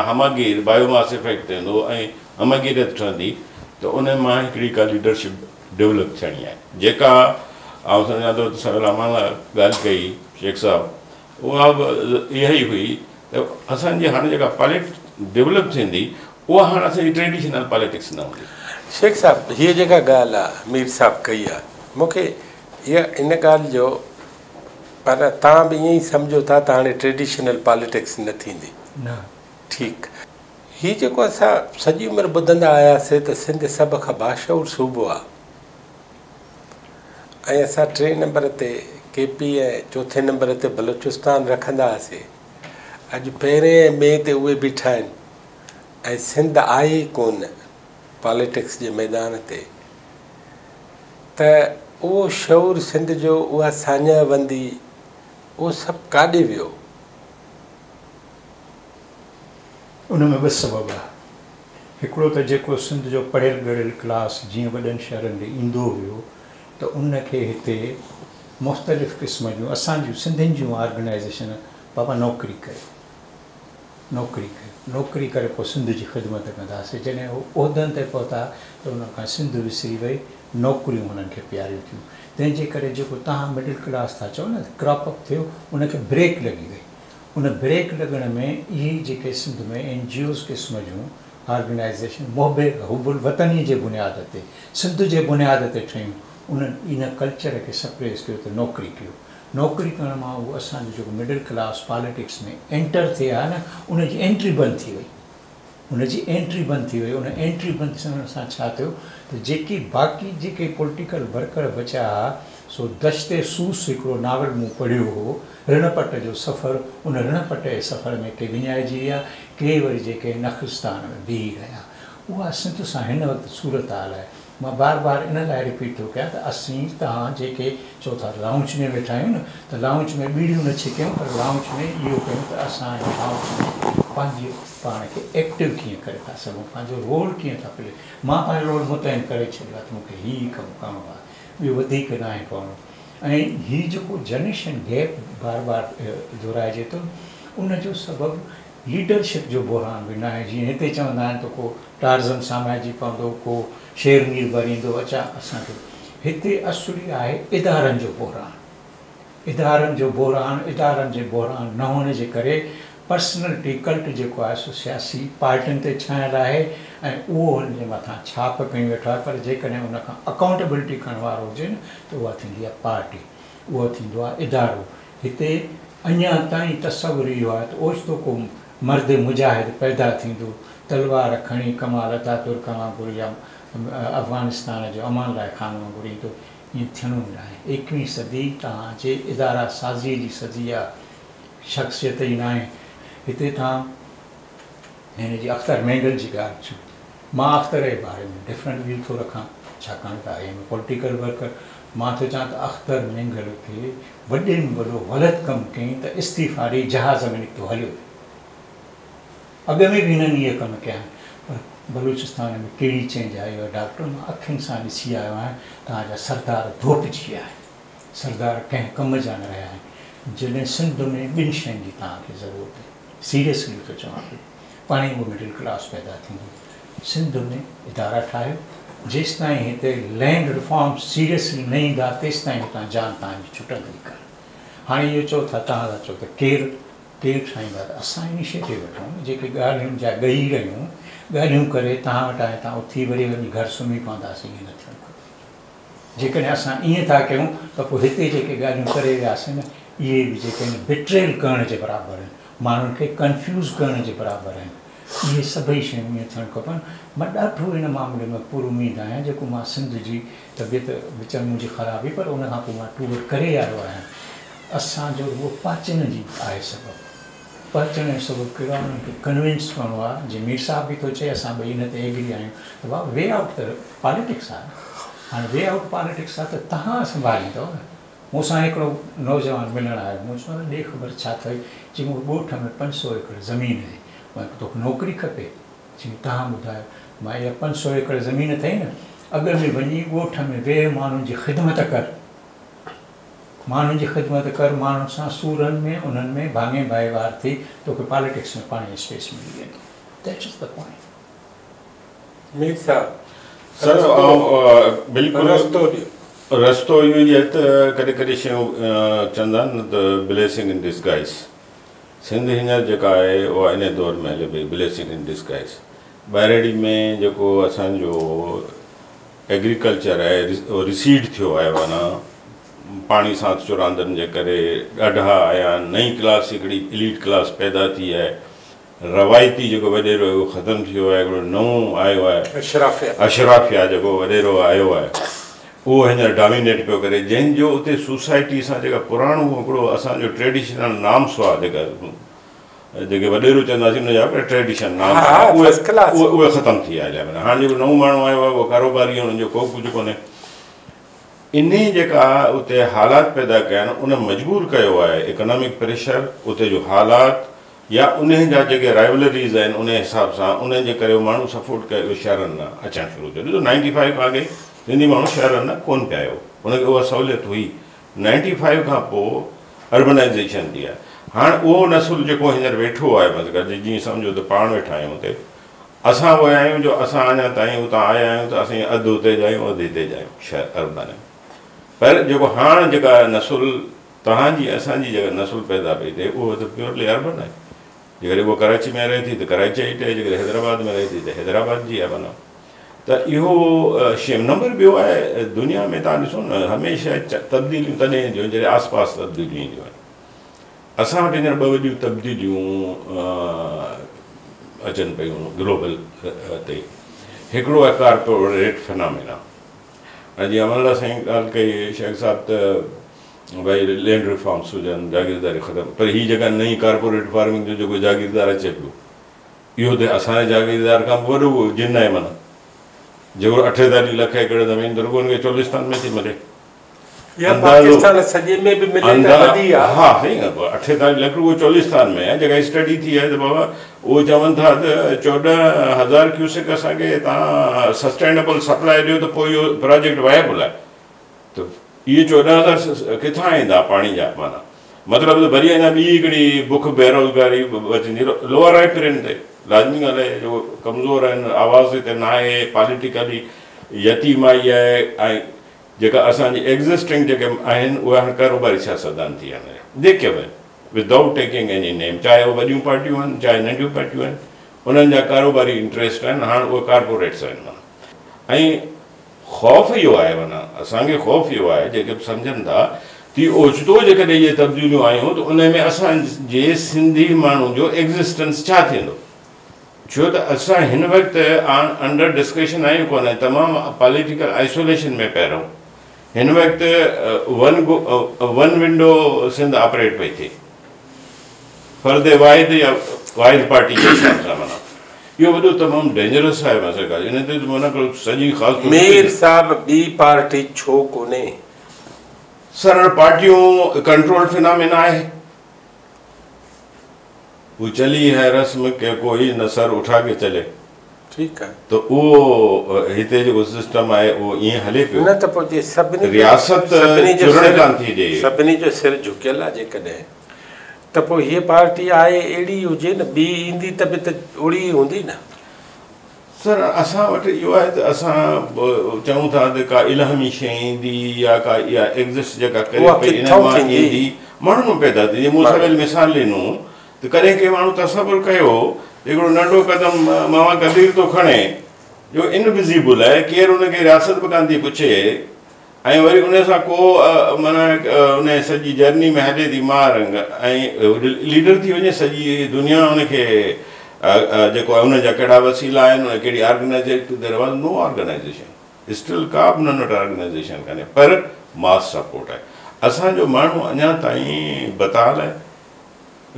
Speaker 3: همگير بايو ماس افيڪٽ ٿيندو ۽ همگيريت ٺهندي ته ان مان هڪڙي ڪا ليڊرشپ ڊولپ ٿيڻي آهي جيڪا آئون سمجهان ٿو ته سر امان ڳالهه ڪئي شيخ صاحب اها به اها ئي هئي ته اسان جي هاڻي جيڪا پاليٽڪس ڊولپ ٿيندي اها هاڻ اسان جي ٽريڊيشنل پاليٽڪس نه هوندي.
Speaker 1: شيخ صاحب هيء جيڪا ڳالهه آ مير صاحب ڪئي آ مون کي اها ان ڳالهه جو پر توهان به ائين ئي سمجهو ٿا ته هاڻي ٽريڊيشنل پاليٽڪس نه ٿيندي.
Speaker 2: نه.
Speaker 1: ٺيڪ. هي جيڪو اسان سڄي عمر ٻڌندا آياسي ته سنڌ سڀ کان باشعور صوبو آ ۽ اسان ٽئين نمبر تي ڪي پي ۽ چوٿين نمبر تي بلوچستان رکندا هئاسي. اڄ پهرين ۽ ٻئي تي اهي بيٺا آهن ۽ سنڌ آهي ئي ڪونه پاليٽڪس جي ميدان تي ته اهو شعور سنڌ جو، اها ساڃاهه وندي، اهو سڀ ڪاڏي ويو؟
Speaker 2: ان ۾ ٻه سبب آهن. هڪڙو ته جيڪو سنڌ جو پڙهيل ڳڙهيل ڪلاس جيئن وڏن شهرن ڏي ايندو ويو ته ان کي هتي مختلف قسم جون اسان جون سنڌين جون آرگنائيزيشن بابا نوڪري ڪيو نوڪري ڪيو نوڪري ڪري پوء سنڌ جي خدمت ڪنداسين. جڏهن هو عهدن تي پهتا ته انهن کان سنڌ وسري وئي، نوڪريون هنن کي پياريون ٿيون. تنهن جي ڪري جيڪو توهان مڊل ڪلاس ٿا چئو نه ڪراپ اپ ٿيو ان کي بريڪ لڳي وئي. ان بريڪ لڳڻ ۾ اهي جيڪي سنڌ ۾ اين جي اوز قسم جون آرگنائيزيشن محب حب الوطني جي بنياد تي سنڌ جي بنياد تي ٺهيون انهن ان ڪلچر کي سپريس ڪيو ته نوڪري ڪيو. نوڪري ڪرڻ مان اهو اسان جو جيڪو مڊل ڪلاس پاليٽڪس ۾ اينٽر ٿئي ها نه ان جي انٽري بند ٿي وئي. ان جي انٽري بند ٿي وئي. ان انٽري بند ٿيڻ سان ڇا ٿيو ته جيڪي باقي جيڪي پوليٽيڪل ورڪر بچيا ها سو دشت سوس هڪڙو ناول مون پڙهيو هو رڻ پٽ جو سفر ان رڻ پٽ جي سفر ۾ ڪي وڃائجي ويا ڪي وري جيڪي نخلستان ۾ بيهي رهيا. اها سنڌ سان هن وقت صورتحال آهي. مان بار بار ان لاء رپيٽ ٿو ڪيان ته اسين توهان جيڪي چئو ٿا لائونچ ۾ ويٺا آهيون نه ته لائونچ ۾ ٻيڙيون نه ڇڪيون پر لائونچ ۾ اهو ڪيون ته اسان هن لائونچ ۾ پنهنجي پاڻ کي ايڪٽو ڪيئن ڪري ٿا سگهون پنهنجو رول ڪيئن ٿا پلي. مان پنهنجو رول متعين ڪري ڇڏيو آهي ته مون کي هي ڪم ڪرڻو آهي ٻيو وڌيڪ ناهي ڪرڻو. ۽ هي جيڪو جنريشن گيپ بار بار دهرائجي ٿو ان جو سبب ليڊرشپ جو بحران به ناهي. جيئن هتي چوندا آهن ته ڪو ٽارزن سامائجي پوندو ڪو شير مير ڀريندو اچا اسان کي هتي اصلي آهي ادارن جو بحران. ادارن جو بحران ادارن جي بحران نه هئڻ جي ڪري پرسنلٽي ڪلٽ جيڪو آهي سو سياسي پارٽين تي ڇانيل آهي ۽ اهو هن جي مٿان ڇاپ ڪيون ويٺو آهي. پر جيڪڏهن ان کان اڪائونٽيبلٽي ڪرڻ وارو هجي نه ته اها ٿيندي آهي پارٽي، اهو ٿيندو آهي ادارو. هتي اڃا تائين تصور اهو آهي ته اوچتو ڪو مرد مجاهد پيدا ٿيندو، تلوار کڻي ڪمال اتاترڪ وانگر يا افغانستان جو امان الله خان وانگر ايندو. ائين ٿيڻو ئي ناهي. ايڪويهين صدي توهان جي ادارا سازيء جي صدي آهي، شخصيت ئي ناهي. هتي توهان هن جي اختر مينگل جي ڳالهه ٿيو، مان اختر جي باري ۾ ڊفرنٽ ويو ٿو رکان ڇاڪاڻ ته I M a political worker. مان ٿو چوان ته اختر مينگل کي وڏي ۾ وڏو غلط ڪم ڪيائين ته استعيفا ڏئي جهاز ۾ نڪتو هليو ويو. اڳ ۾ به هنن اهي ڪم ڪيا آهن پر بلوچستان ۾ ڪهڙي چينج آئي آهي ڊاڪٽر؟ مان اکين سان ڏسي آيو آهيان توهان جا سردار ڌوپجي ويا آهن، سردار ڪنهن ڪم جا نه رهيا آهن. جڏهن سنڌ ۾ ٻن شين جي توهان کي ضرورت آهي، سيريسلي ٿو چوان پيو، پاڻ ئي اهو مڊل ڪلاس پيدا ٿيندو. سنڌ ۾ ادارا ٺاهيو، جيستائين هتي لينڊ ريفارم سيريسلي نه ايندا تيستائين هتان جان توهان جي ڇٽندي ڪانه. هاڻي اهو چئو ٿا توهان ٿا چئو ته ڪير ڪير ٺاهيندا ته اسان انيشيٽو وٺون نه، جيڪي ڳالهين جا ڳهي رهيون ڳالهيون ڪري توهان وٽ آيا تان اٿي وري وڃي گهر سمهي پونداسين، ائين نه ٿيڻ کپي. جيڪڏهن اسان ائين ٿا ڪيون ته پوء هتي جيڪي ڳالهيون ڪري وياسين نه اهي به جيڪي آهن بٽريل ڪرڻ جي برابر آهن، ماڻهن کي ڪنفيوز ڪرڻ جي برابر آهن. اهي سڀئي شيون ائين ٿيڻ کپن. مان ڏاڍو ان معاملي ۾ پر اميد آهيان جيڪو مان سنڌ جي طبيعت وچ ۾ منهنجي خراب هئي پر ان کان پوء مان ٽوئر ڪري آيو آهيان. اسان جو رڳو پهچڻ جي آهي سبب. پهچڻ جو سبب ڪهڙو آهي انهن کي ڪنوينس ڪرڻو آهي. جيئن مير صاحب به ٿو چئي اسان ٻئي ان تي ايگري آهيون ته ڀاء وي آئوٽ ته پاليٽڪس آهي نه. هاڻي وي آئوٽ پاليٽڪس آهي ته توهان سنڀاليندؤ نه. مون سان هڪڙو نوجوان ملڻ آيو. مون چيو ڏي خبر ڇا اٿئي؟ چي مون کي ڳوٺ ۾ 500 ايڪڙ زمين آهي. مان چيو توکي نوڪري کپي؟ چي توهان ٻڌايو. مان اها 500 ايڪڙ زمين اٿئي نه اڳ ۾ وڃي ڳوٺ ۾ ويهه ماڻهن جي خدمت ڪر. ماڻهن جي خدمت ڪر، ماڻهن سان سورن ۾ انهن ۾ ڀاڱي ڀائيوار ٿي توکي پاليٽڪس ۾ پاڻ ئي اسپيس ملي ويندو. That is the point.
Speaker 1: Mir صاحب
Speaker 3: سر بلڪل
Speaker 1: رستو ڏيو.
Speaker 3: رستو اهو ئي آهي ته ڪڏهن ڪڏهن شيون چوندا آهن نه ته بليسنگ ان ڊسگائز. سنڌ هينئر جيڪا آهي اها انهي دور ۾ هلي پئي بليسنگ ان ڊسگائز. ٻهراڙي ۾ جيڪو اسان جو ايگريڪلچر آهي اهو ريسيڊ ٿيو آهي معنيٰ پاڻي سان چراندن جي ڪري ڏاڍا آيا آهن. نئين ڪلاس هڪڙي اليٽ ڪلاس پيدا ٿي آهي. روايتي جيڪو وڏيرو آهي اهو ختم ٿي ويو آهي، هڪڙو نئون آيو آهي
Speaker 1: اشرافيا،
Speaker 3: اشرافيا جيڪو وڏيرو آيو آهي اهو هينئر ڊامينيٽ پيو ڪري، جنهن جو اتي سوسائٽي سان جيڪا پراڻو هڪڙو اسان جو ٽريڊيشنل نارمس هئا، جيڪا جيڪي وڏيرو چونداسين ان جا ٽريڊيشنل نارمس هئا، اهي ختم ٿي ويا هليا. معنيٰ هاڻي جيڪو نئون ماڻهو آيو آهي اهو ڪاروباري آهي، انهن جو ڪو ڪجهه ڪونهي. انهي جيڪا اتي حالات پيدا ڪيا آهن ان مجبور ڪيو آهي، اڪنامڪ پريشر، اتي جو حالات، يا انهن جا جيڪي رائيولريز آهن ان حساب سان انهن جي ڪري ماڻهو سپورٽ ڪري اهو شهرن ڏانهن اچڻ شروع ٿيو. ڏسو 95 کان اڳي سنڌي ماڻهو شهرن ڏانهن ڪونه پيا آيو، ان کي اها سهوليت هئي. 95 کان پوء اربنائيزيشن ٿي آهي. هاڻ اهو نسل جيڪو هينئر ويٺو آهي مطلب جيئن سمجهو ته پاڻ ويٺا آهيون اتي، اسان اهي آهيون جو اسان اڃا تائين اتان آيا آهيون ته اسين اڌ اتي جا آهيون اڌ هتي جا آهيون شهر اربن. پر جيڪو هاڻ جيڪا نسل توهان جي اسان جي جيڪا نسل پيدا پئي ٿئي اهو ته پيورلي اربن آهي. جيڪڏهن اهو ڪراچي ۾ رهي ٿي ته ڪراچي جي آهي، جيڪڏهن حيدرآباد ۾ رهي ٿي ته حيدرآباد جي آهي. معنيٰ ته اهو شيم نمبر ٻيو آهي. دنيا ۾ توهان ڏسو نه هميشه تبديليون تڏهن اينديون آهن جڏهن آس پاس تبديليون اينديون آهن. اسان وٽ هينئر ٻه وڏيون تبديليون اچن پيون گلوبل تي. هڪڙو آهي ڪارپوريٽ فنامينا. ۽ جيئن امان الله سائين ڳالهه ڪئي شيخ صاحب ته ڀائي لينڊ ريفارمس هجن، جاگيرداري ختم، پر هي جيڪا نئين ڪارپوريٽ فارمنگ جو جيڪو جاگيردار اچي پيو اهو ته اسان جي جاگيردار کان به وڏو جن آهي. معنيٰ جيڪو 48 لک ايڪڙ زمين ته رڳو هن کي چولستان ۾ ٿي ملي.
Speaker 1: يا پاڪستان سڄي ۾ به ملي ته وڏي آهي.
Speaker 3: ها سائين 48 لک رڳو چولستان ۾ آهي. جيڪا اسٽڊي ٿي آهي ته بابا اهو چون ٿا ته 14,000 ڪيوسڪ اسان کي توهان سسٽينيبل سپلاء ڏيو ته پوء اهو پراجيڪٽ وائبل آهي. ته اهي 14,000 ڪٿان ايندا پاڻي جا؟ معنيٰ مطلب ته وري اڃا ٻي هڪڙي بک بيروزگاري بچندي لوئر رائپرين تي. لازمي ڳالهه آهي جو ڪمزور آهن، آواز هتي ناهي، پاليٽيڪلي يتيمائي آهي ۽ جيڪا اسان جي ايگزسٽنگ جيڪي آهن اهي هاڻي ڪاروباري سياستدان ٿي ويا آهن، جيڪي به آهن ودائوٽ ٽيڪنگ ايني نيم، چاهي اهي وڏيون پارٽيون آهن چاهي ننڍيون پارٽيون آهن، انهن جا ڪاروباري انٽريسٽ آهن، هاڻ اهي ڪارپوريٽس آهن معنيٰ. ۽ خوف اهو آهي معنيٰ اسان کي خوف اهو آهي جيڪي به سمجهن ٿا ته اوچتو جيڪڏهن اهي تبديليون آيون ته ان ۾ اسان جي سنڌي ماڻهو جو ايگزسٽنس ڇا ٿيندو؟ ڇو ته اسان هن وقت انڊر ڊسڪشن آهيون ڪونه، تمام پاليٽيڪل آئسوليشن ۾ پيا رهون. هن وقت ون ونڊو سنڌ آپريٽ پئي ٿئي، فرد واحد يا واحد پارٽي جي حساب سان. معنيٰ اهو وڏو تمام ڊينجرس آهي مسئلو، ان تي ته معنيٰ سڄي خاص طور
Speaker 1: مير صاحب ٻي پارٽي ڇو ڪونهي؟
Speaker 3: سر پارٽيون ڪنٽرول فنامينا آهي. هو چلي هي رسم ڪي ڪوئي نه سر اٺا ڪي چلي.
Speaker 1: ٺيڪ آهي.
Speaker 3: ته اهو هتي جيڪو سسٽم آهي اهو ائين هلي پيو.
Speaker 1: نه ته پوء جي سڀني جو
Speaker 3: رياست
Speaker 1: سڀني جو
Speaker 3: چرڻ
Speaker 1: سر
Speaker 3: ڪانه ٿي ڏئي.
Speaker 1: سڀني جو سر جهڪيل آهي جيڪڏهن ته پوء هيء پارٽي آهي اهڙي هجي نه ٻي ايندي ته به ته اهڙي ئي هوندي نه.
Speaker 3: سر اسان وٽ اهو آهي ته اسان چئون ٿا ته ڪا الهامي شيء ايندي يا ڪا اها ايگزسٽ جيڪا ڪري پئي ان مان ايندي، ماڻهن مان پيدا ٿيندي. مون سويل مثال ڏنو ته ڪڏهن ڪنهن ماڻهو تصور ڪيو ته هڪڙو ننڍو قدم ماما قدير ٿو کڻي جو انوزيبل آهي، ڪير ان کي رياست به ڪانه ٿي پڇي ۽ وري ان سان ڪو معنيٰ ان سڄي جرني ۾ هلي ٿي ماهه رنگ ۽ ليڊر ٿي وڃي، سڄي دنيا ان کي جيڪو آهي ان جا ڪهڙا وسيلا آهن، ان ڪهڙي organisation, there was no organisation still, ڪا به انهن وٽ آرگنائيزيشن ڪانهي، پر ماس سپورٽ آهي. اسان جو ماڻهو اڃا تائين بتال آهي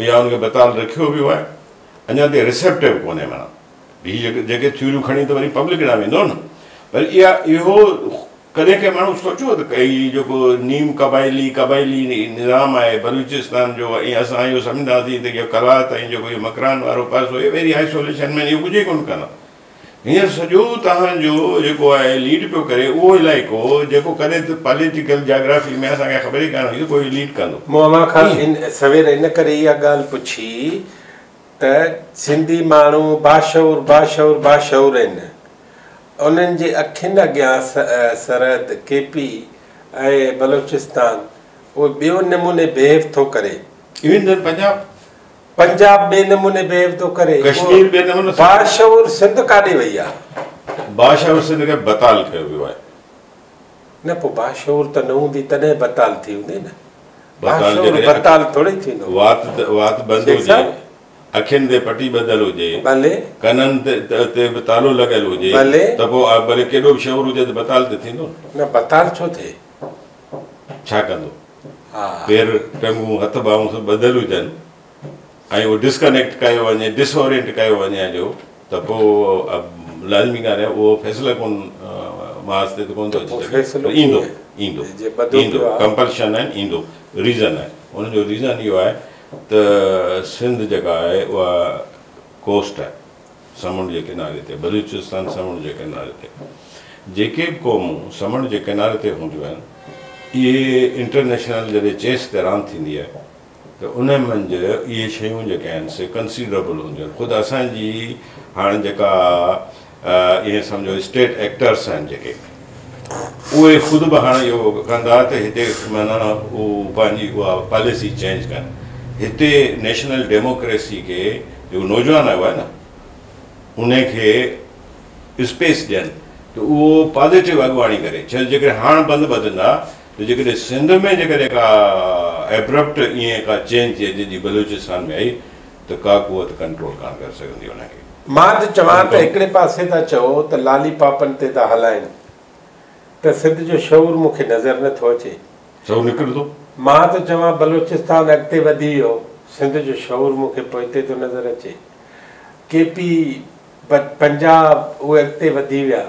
Speaker 3: يا ان کي بتال رکيو ويو آهي، اڃا تائين ريسيپٽو ڪونهي. معنيٰ هي جيڪي ٿيوريون کڻي ته وري پبلڪ ڏانهن ويندو نه، پر اها اهو ڪڏهن ڪنهن ماڻهو سوچيو ته هي جيڪو نيم قبائلي قبائلي نظام آهي بلوچستان جو ۽ اسان اهو سمجهنداسين ته اهو قلات ۽ جيڪو اهو مڪران وارو پاسو اهي ويري آئسوليشن ۾ اهو ڪجهه ئي ڪونه ڪندا. هينئر سڄو توهان جو جيڪو آهي ليڊ پيو ڪري اهو علائقو جيڪو ڪڏهن ته پاليٽيڪل جاگرافي ۾ اسان کي خبر ئي ڪانه هئي ته ڪوئي ليڊ ڪندو.
Speaker 1: مون اوهان کان سوير ان ڪري اها ڳالهه پڇي ته سنڌي ماڻهو باشعور باشعور باشعور آهن، انهن جي اکين اڳيان سرحد، ڪي پي ۽ بلوچستان اهو ٻيو نموني بهيو ٿو ڪري.
Speaker 3: ايون دين پنجاب.
Speaker 1: پنجاب ٻئي نموني بهيو ٿو ڪري.
Speaker 3: ڪشمير ٻئي نموني.
Speaker 1: باشعور سنڌ ڪاڏي وئي آ؟
Speaker 3: باشعور سنڌ کي بتال ڪيو ويو آهي.
Speaker 1: نه پوء باشعور ته نه هوندي تڏهن بتال ٿي هوندي نه. باشعور بتال ٿوري ٿيندو.
Speaker 3: وات وات بند هجي، اکين تي پٽي ٻڌل هجي،
Speaker 1: ڀلي،
Speaker 3: ڪنن تي به تالو لڳل هجي،
Speaker 1: ڀلي،
Speaker 3: ته پوء ڀلي ڪيڏو به شعور هجي ته بتال ته ٿيندو
Speaker 1: نه. نه بتال ڇو ٿئي؟
Speaker 3: ڇا ڪندو؟ پير ٽنگون هٿ ٻانهون سڀ ٻڌل هجن ۽ اهو ڊسڪنيڪٽ ڪيو وڃي، ڊس اورينٽ ڪيو وڃي جو ته پوء لازمي ڳالهه آهي اهو فيصله ڪن محاذ تي ته ڪونه ٿو اچي سگهي پر ايندو ايندو ايندو ڪمپلشن آهن ايندو ريزن آهي ان جو ريزن اهو آهي ته سنڌ جيڪا آهي اها ڪوسٽ آهي سمنڊ جي ڪناري تي، بلوچستان سمنڊ جي ڪناري تي. جيڪي به قومون سمنڊ جي ڪناري تي هونديون آهن اهي انٽرنيشنل جڏهن چيس تي راند ٿيندي آهي ته ان منجهه اهي شيون جيڪي آهن سي ڪنسيڊربل هونديون آهن. خود اسان جي هاڻ جيڪا ائين سمجهو اسٽيٽ ايڪٽرس آهن جيڪي اهي خود به هاڻ اهو ڪندا ته هتي معنيٰ هو پنهنجي اها پاليسي چينج ڪن. هتي نيشنل ڊيموڪريسي کي جيڪو نوجوان آيو آهي نه ان کي اسپيس ڏين ته اهو پازيٽو اڳواڻي ڪري. ڇو جيڪڏهن هاڻ بند ٻڌندا ته جيڪڏهن سنڌ ۾ جيڪڏهن ڪا ائبرپٽ ائين ڪا چينج ٿئي جيئن بلوچستان ۾ آئي ته ڪا قوت ڪنٽرول ڪانه ڪري سگهندي ان کي.
Speaker 1: مان ته چوان ته هڪڙي پاسي ٿا چئو ته لالي پاپن تي ٿا هلائين ته سنڌ جو شعور مون کي نظر نه ٿو اچي.
Speaker 3: شعور نڪرندو.
Speaker 1: مان ته چوان بلوچستان اڳتي وڌي ويو، سنڌ جو شعور مون کي پوئتي ٿو نظر اچي. ڪي پي، پنجاب اهي اڳتي وڌي ويا،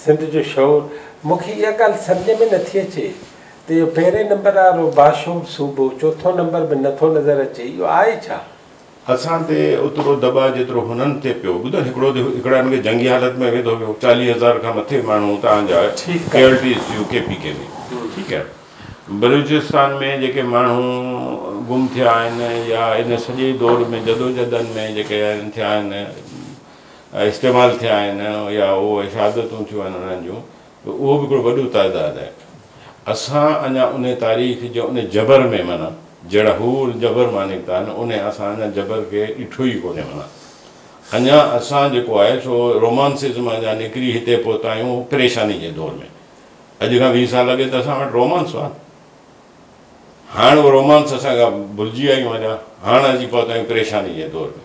Speaker 1: سنڌ جو شعور مون کي اها ڳالهه سمجهه ۾ نٿي اچي ته اهو پهرين نمبر وارو باشعور صوبو چوٿون نمبر به نٿو نظر اچي اهو آهي ڇا؟
Speaker 3: اسان تي اوترو دٻاء جيترو هنن تي پيو ٻڌو هڪڙو ته هڪڙا هن کي جنگي حالت ۾ وڌو ويو 40,000 کان مٿي ماڻهو توهان جا ڪيولٽيز ٿيون ڪي پي ڪي ۾ ٺيڪ آهي بلوچستان ۾ جيڪي ماڻهو گم ٿيا آهن يا ان سڄي دور ۾ جدوجهدن ۾ جيڪي ٿيا آهن استعمال ٿيا آهن يا اهي شهادتون ٿيون آهن انهن جون ته اهو به هڪڙو وڏو تعداد آهي. اسان اڃا ان تاريخ جي ان جبر ۾ معنيٰ جهڙا هو ان جبر مان نڪتا آهن ان اسان اڃا جبر کي ڏٺو ئي ڪونهي معنيٰ اڃا اسان جيڪو آهي سو رومانسزم اڃا نڪري هتي پهتا آهيون پريشاني جي دور ۾ اڄ کان 20 سال اڳي ته اسان وٽ رومانس هئا هاڻ اهو رومانس اسان کان ڀلجي ويا آهيون اڃا هاڻ اچي پهتا آهيون پريشاني جي دور ۾.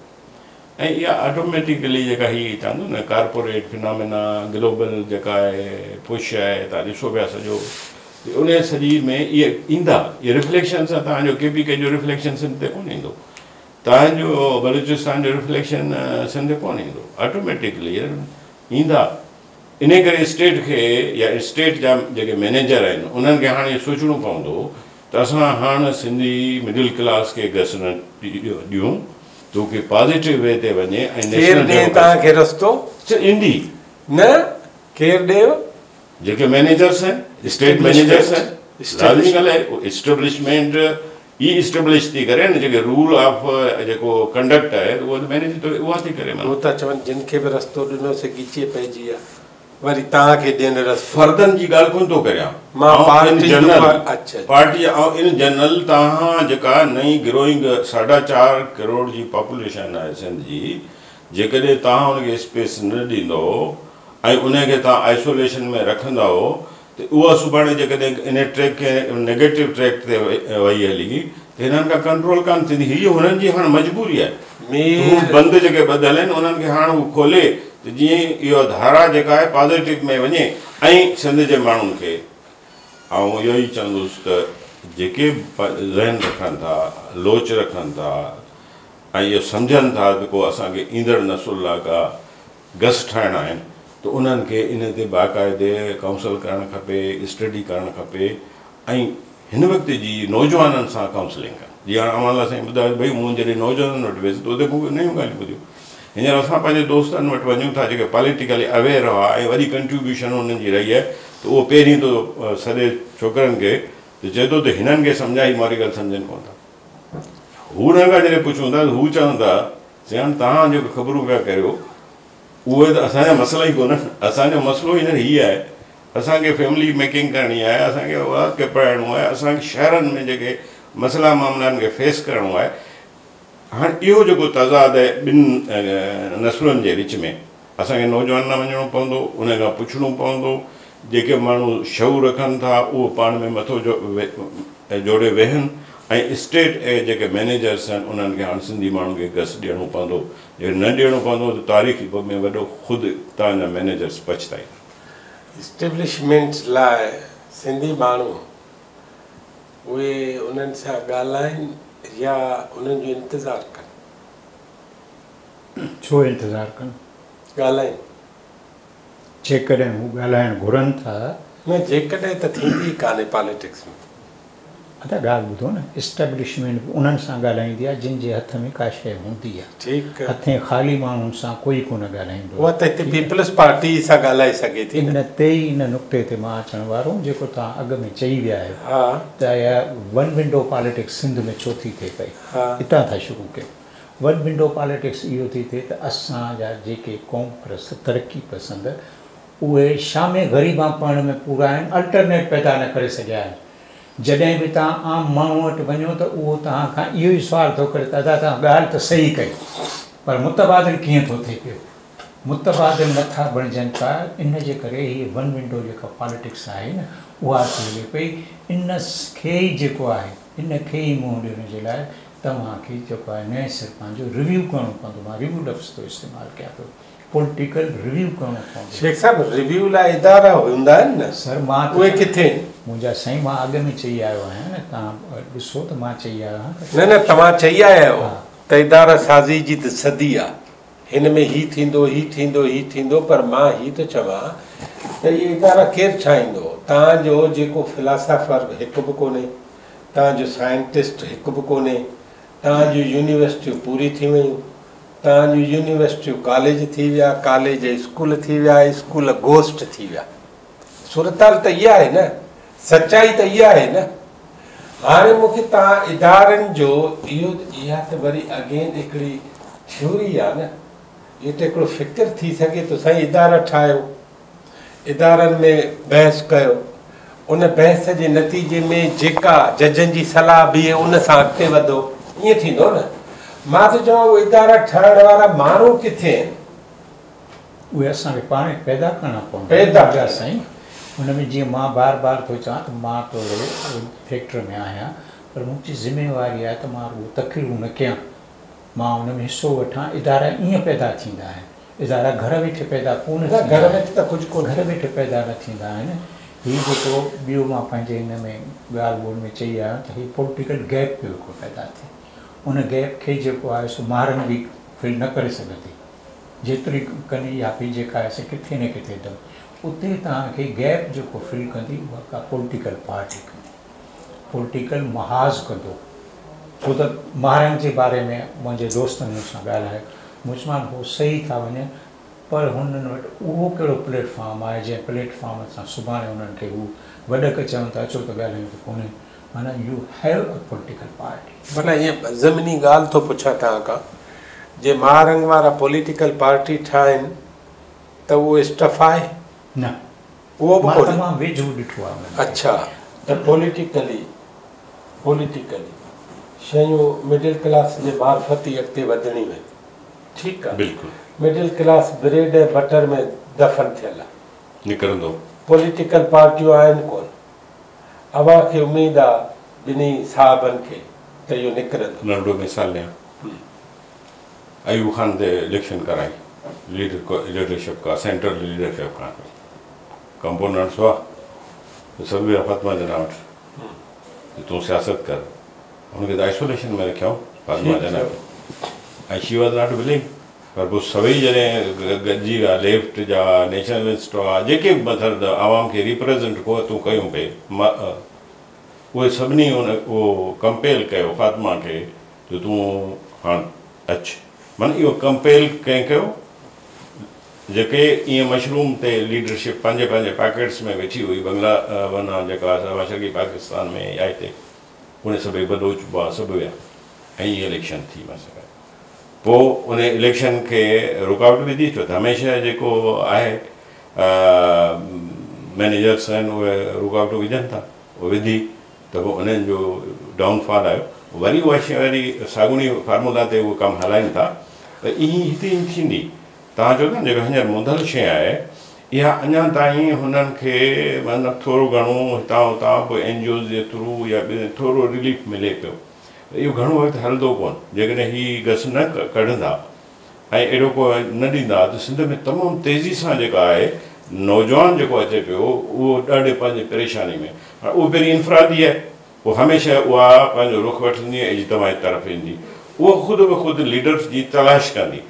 Speaker 3: ۽ اها آٽوميٽيڪلي جيڪا هي چوندو نه ڪارپوريٽ فنامينا گلوبل جيڪا آهي پش آهي توهان ڏسو پيا سڄو ان سڄي ۾ اهي ايندا اهي رفليڪشن سان توهان جو ڪي پي ڪي جو رفليڪشن سنڌ تي ڪونه ايندو توهان جو بلوچستان جو رفليڪشن سنڌ تي ڪونه ايندو آٽوميٽيڪلي ايندا انهي ڪري اسٽيٽ کي يا اسٽيٽ جا جيڪي مئنيجر آهن انهن کي هاڻي اهو سوچڻو پوندو ته اسان هاڻ سنڌي مڊل ڪلاس کي گس نه ڏيون ته هو ڪي پازيٽو وي تي وڃي ۽
Speaker 1: ڪير
Speaker 3: نيشنل
Speaker 1: ڏئي توهان کي رستو؟
Speaker 3: ايندي.
Speaker 1: نه ڪير ڏيو؟
Speaker 3: جيڪي مئنيجرس آهن اسٽيٽ مئنيجرس آهن لازمي ڳالهه آهي اسٽيبلشمينٽ ئي اسٽيبلش ٿي ڪري نه جيڪي رول آف جيڪو ڪنڊڪٽ آهي اهو ته مئنيج ته اها ٿي ڪري
Speaker 1: هو ٿا چون جن کي به رستو ڏنو سي ڳچيء پئجي ويا وري توهان کي ڏين رستو.
Speaker 3: فردن جي ڳالهه ڪونه ٿو ڪريان
Speaker 1: مان
Speaker 3: آئون ان
Speaker 1: پارٽي جو
Speaker 3: جنرل
Speaker 1: اڇا
Speaker 3: پارٽي آئون ان جنرل توهان جيڪا نئين گروئنگ ساڍا چار ڪروڙ جي پاپوليشن آهي سنڌ جي جيڪڏهن توهان ان کي اسپيس نه ڏيندؤ ۽ ان کي توهان آئسوليشن ۾ رکندؤ ته اها سڀاڻي جيڪڏهن ان ٽريڪ کي نيگيٽو ٽريڪ تي وئي هلي ته هنن کان ڪنٽرول ڪانه ٿيندي. هيء هنن جي هاڻ مجبوري آهي ته هو بند جيڪي ٻڌل آهن انهن کي هاڻ هو کولي ته جيئن اها ڌارا جيڪا آهي پازيٽو ۾ وڃي ۽ سنڌ جي ماڻهن کي آئون اهو ئي چوندس ته جيڪي به ذهن رکن ٿا، لوچ رکن ٿا ۽ اهو سمجهن ٿا ته ڪو اسان کي ايندڙ نسل لاء ڪا گس ٺاهڻا آهن ته انهن کي ان تي باقاعدي ڪائونسل ڪرڻ کپي، اسٽڊي ڪرڻ کپي ۽ هن وقت جي نوجوانن سان ڪائونسلنگ ڪن. جيئن هاڻ امان الله سائين ٻڌايو ته ڀئي مون جڏهن نوجوانن وٽ ويس ته اتي مون کي نيون ڳالهيون ٻڌيون. هينئر اسان پنهنجي دوستن وٽ وڃون ٿا جيڪي پاليٽيڪلي اويئر هئا ۽ وڏي ڪنٽريبيوشن انهن جي رهي آهي ته اهو پهرين ٿو سڏي ڇوڪرن کي ته چئي ٿو ته هنن کي سمجهاء هي ماري ڳالهه سمجهن ڪونه ٿا. هو انهن کان جڏهن پڇون ٿا ته هو چون ٿا سياڻ توهان جيڪي خبرون پيا ڪريو اهي ته اسان جا مسئلا ئي ڪونهن، اسان جو مسئلو هينئر هي آهي اسان کي فيملي ميڪنگ ڪرڻي آهي، اسان کي اولاد کي پڙهائڻو آهي، اسان کي شهرن ۾ جيڪي مسئلا معاملا آهن کي فيس ڪرڻو آهي. هاڻ اهو جيڪو تضاد آهي ٻن نسلن جي وچ ۾ اسان کي نوجوان ڏانهن وڃڻو پوندو، انهن کان پڇڻو پوندو، جيڪي ماڻهو شعور رکن ٿا اهو پاڻ ۾ مٿو جوڙي ويهن ۽ اسٽيٽ جيڪي مئنيجرس آهن انهن کي هاڻ سنڌي ماڻهن کي گس ڏيڻو پوندو، جيڪڏهن نه ڏيڻو پوندو ته تاريخ ۾ وڏو خود توهان جا مئنيجرس پڇتائيندا.
Speaker 1: اسٽيبلشمينٽ لاء سنڌي ماڻهو اهي انهن سان ڳالهائين يا انهن جو انتظار ڪن؟
Speaker 2: ڇو انتظار ڪن؟
Speaker 1: ڳالهائين.
Speaker 2: جيڪڏهن هو ڳالهائڻ گهرن ٿا.
Speaker 1: نه جيڪڏهن ته ٿيندي ئي ڪانهي پاليٽڪس ۾.
Speaker 2: ادا ڳالهه ٻڌو نه، اسٽيبلشمينٽ به انهن سان ڳالهائيندي آهي جن جي هٿ ۾ ڪا شيء هوندي آهي.
Speaker 1: ٺيڪ.
Speaker 2: هٿين خالي ماڻهن سان ڪوئي ڪونه ڳالهائيندو
Speaker 1: اها
Speaker 2: آهي.
Speaker 1: ته هتي پيپلز پارٽي ئي سان ڳالهائي سگهي ٿي نه.
Speaker 2: ان تي ئي ان نقطي تي مان اچڻ وارو هوم جيڪو توهان اڳ ۾ چئي ويا آهيو ته اها ون ونڊو پاليٽڪس سنڌ ۾ ڇو ٿي ٿئي پئي. اتان ٿا شروع ڪيون. ون ونڊو پاليٽڪس اهو ٿي ٿئي ته اسان جا جيڪي قوم پرست ترقي پسند اهي شام غريبان پڙهڻ ۾ پورا آهن، الٽرنيٽ پيدا نه ڪري سگهيا آهن. جڏهن به توهان عام ماڻهو وٽ وڃو ته اهو توهان کان اهو ئي سوال ٿو ڪري ته ادا توهان ڳالهه ته صحيح ڪئي پر متبادل ڪيئن ٿو ٿئي پيو؟ متبادل نٿا بڻجن پيا ان جي ڪري هيء ون ونڊو جيڪا پاليٽڪس آهي نه اها ٿي هلي پئي ان کي ئي جيڪو آهي ان کي ئي منهن ڏيڻ جي لاء توهان کي جيڪو آهي نئين سر پنهنجو ريويو ڪرڻو پوندو مان ريويو لفظ ٿو استعمال ڪيان پيو. پوليٽيڪل ريويو ڪرڻو پوندو.
Speaker 1: شيخ صاحب ريويو لاء ادارا هوندا آهن نه
Speaker 2: سر مان
Speaker 1: اهي ڪٿي آهن؟
Speaker 2: منهنجا سائين مان اڳ ۾ چئي آيو آهيان نه توهان ڏسو ته مان چئي آيو آهيان ته.
Speaker 1: نه نه توهان چئي آيا آهيو ته ادارا سازي جي ته صدي آ هن ۾ هي ٿيندو هي ٿيندو هي ٿيندو پر مان هي ٿو چوان ته اهي ادارا ڪير ٺاهيندو؟ توهان جو جيڪو فلاسافر هڪ به ڪونهي توهان جو سائنٽسٽ هڪ به ڪونهي توهان جون يونيورسٽيون پوري ٿي ويون توهان جون يونيورسٽيون ڪاليج ٿي ويا، ڪاليج اسڪول ٿي ويا، اسڪول گوسٽ ٿي ويا. صورتحال ته اها آهي نه، سچائي ته اها آهي نه. هاڻي مون کي توهان ادارن جو اهو اها ته وري اگين هڪڙي ٿيوري آهي نه، اهو ته هڪڙو فڪر ٿي سگهي ٿو سائين ادارا ٺاهيو. ادارن ۾ بحث ڪيو، ان بحث جي نتيجي ۾ جيڪا ججن جي صلاح بيهي ان سان اڳتي وڌو، ائين ٿيندو نه؟ مان ٿو چوان اهي ادارا ٺاهڻ وارا ماڻهو ڪٿي آهن؟
Speaker 2: اهي اسان کي پاڻ ئي پيدا ڪرڻا پوندا
Speaker 1: پيدا
Speaker 2: منهنجا سائين. ان ۾ جيئن مان بار بار ٿو چوان ته مان توڙي فيڪٽر ۾ آهيان پر منهنجي ذميواري آهي ته مان رڳو تقريرون نه ڪيان، مان ان ۾ حصو وٺان، ادارا ائين پيدا ٿيندا آهن. ادارا گهر ويٺي پيدا ڪونه
Speaker 1: نه
Speaker 2: ٿيندا
Speaker 1: گهر
Speaker 2: آهن.
Speaker 1: ويٺي ته ڪجهه ڪونه
Speaker 2: گهر ويٺي پيدا نه ٿيندا آهن. هي جيڪو ٻيو مان پنهنجي هن ۾ ڳالهه ٻولهه ۾ چئي آيو آهيان ته هي پوليٽيڪل گيپ پيو هڪڙو پيدا ٿئي. ان گيپ کي جيڪو آهي سو ماهرن به فل نه ڪري سگهندي. جيتري ڪن اها به جيڪا آهي سي ڪٿي نه ڪٿي دم اتي توهان کي گيپ جيڪو فل ڪندي اها ڪا پوليٽيڪل پارٽي ڪندي. پوليٽيڪل محاذ ڪندو. ڇو ته ماهرن جي باري ۾ منهنجي دوستن مون سان ڳالهايو مسلمان هو صحيح ٿا وڃن پر هنن وٽ اهو ڪهڙو پليٽ فارم آهي جنهن پليٽ فارم سان سڀاڻي انهن کي هو وڏڪ چون ته اچو ته ڳالهايون ته ڪونهي معنيٰ you have a political party.
Speaker 1: معنيٰ ائين ضمني ڳالهه ٿو پڇان توهان کان جي ماهرنگ وارا پوليٽيڪل پارٽي ٺاهين ته اهو اسٽف آهي؟
Speaker 2: نه
Speaker 1: اهو به
Speaker 2: مان
Speaker 1: ڪونهي.
Speaker 2: تمام ويجهو ڏٺو آهي انهن کي.
Speaker 1: اڇا ته پوليٽيڪلي پوليٽيڪلي شيون مڊل ڪلاس جي معرفت ئي اڳتي وڌڻيون آهن. ٺيڪ آ.
Speaker 3: بلڪل.
Speaker 1: مڊل ڪلاس بريڊ ۽ بٽر ۾ دفن ٿيل آ.
Speaker 3: نڪرندو.
Speaker 1: پوليٽيڪل پارٽيون آهن ڪونه. اوهان کي اميد آ ٻنهي صاحبن کي ته اهو نڪرندو.
Speaker 3: ننڍڙو مثال ڏيان. ايوب خان تي اليڪشن ڪرائي ليڊر ليڊرشپ کان سينٽرل ليڊرشپ کان ڪمپوننٽس هئا ته سڀ ويا فاطمه جناح وٽ ته تون سياست ڪر. هن کي ته آئسوليشن ۾ رکيائون فاطمه جناح کي ۽ she was not willing پر پوء سڀئي جڏهن گڏجي ويا ليفٽ جا نيشنلسٽ هئا جيڪي به مطلب عوام کي ريپريزنٽ قوتون ڪيون پئي اهي سڀني ان اهو ڪمپيل ڪيو فاطمه کي ته تون هاڻ اچ معنيٰ اهو ڪمپيل ڪنهن ڪيو جيڪي ائين مشروم تي ليڊرشپ پنهنجي پنهنجي پاڪيٽس ۾ ويٺي هئي بنگلا معنيٰ جيڪا مشرقي پاڪستان ۾ يا هتي اهي سڀئي بلوچ به هئا سڀ ويا ۽ ائين اليڪشن ٿي مثلا پوء ان اليڪشن کي رڪاوٽ وڌي ڇو ته هميشه جيڪو آهي مئنيجرس آهن اهي رڪاوٽون وجهن ٿا اهي وڌي ته پوء انهن جو ڊائون فال آيو وري اها شيء وري ساڳوڻي فارمولا تي اهو ڪم هلائين ٿا ته ائين هتي ائين ٿيندي توهان چئو ٿا نه جيڪا هينئر منڌل شيء آهي اها اڃا تائين هنن کي مطلب ٿورو گهڻو هتان هتان پوء اين جي اوز جي ٿرو يا ٻين ٿورو رليف ملي پيو اهو گهڻو وقت هلندو ڪونه جيڪڏهن هي گس نه ڪڍندا ۽ اهڙو ڪو نه ڏيندا ته سنڌ ۾ تمام تيزي سان جيڪا آهي نوجوان جيڪو اچي پيو اهو ڏاڍي پنهنجي پريشاني ۾ هاڻ اهو پهرين انفرادي آهي پوء هميشه اها پنهنجو رخ وٺندي ۽ اجتماعي طرف ايندي اهو خود به خود ليڊرز جي تلاش ڪندي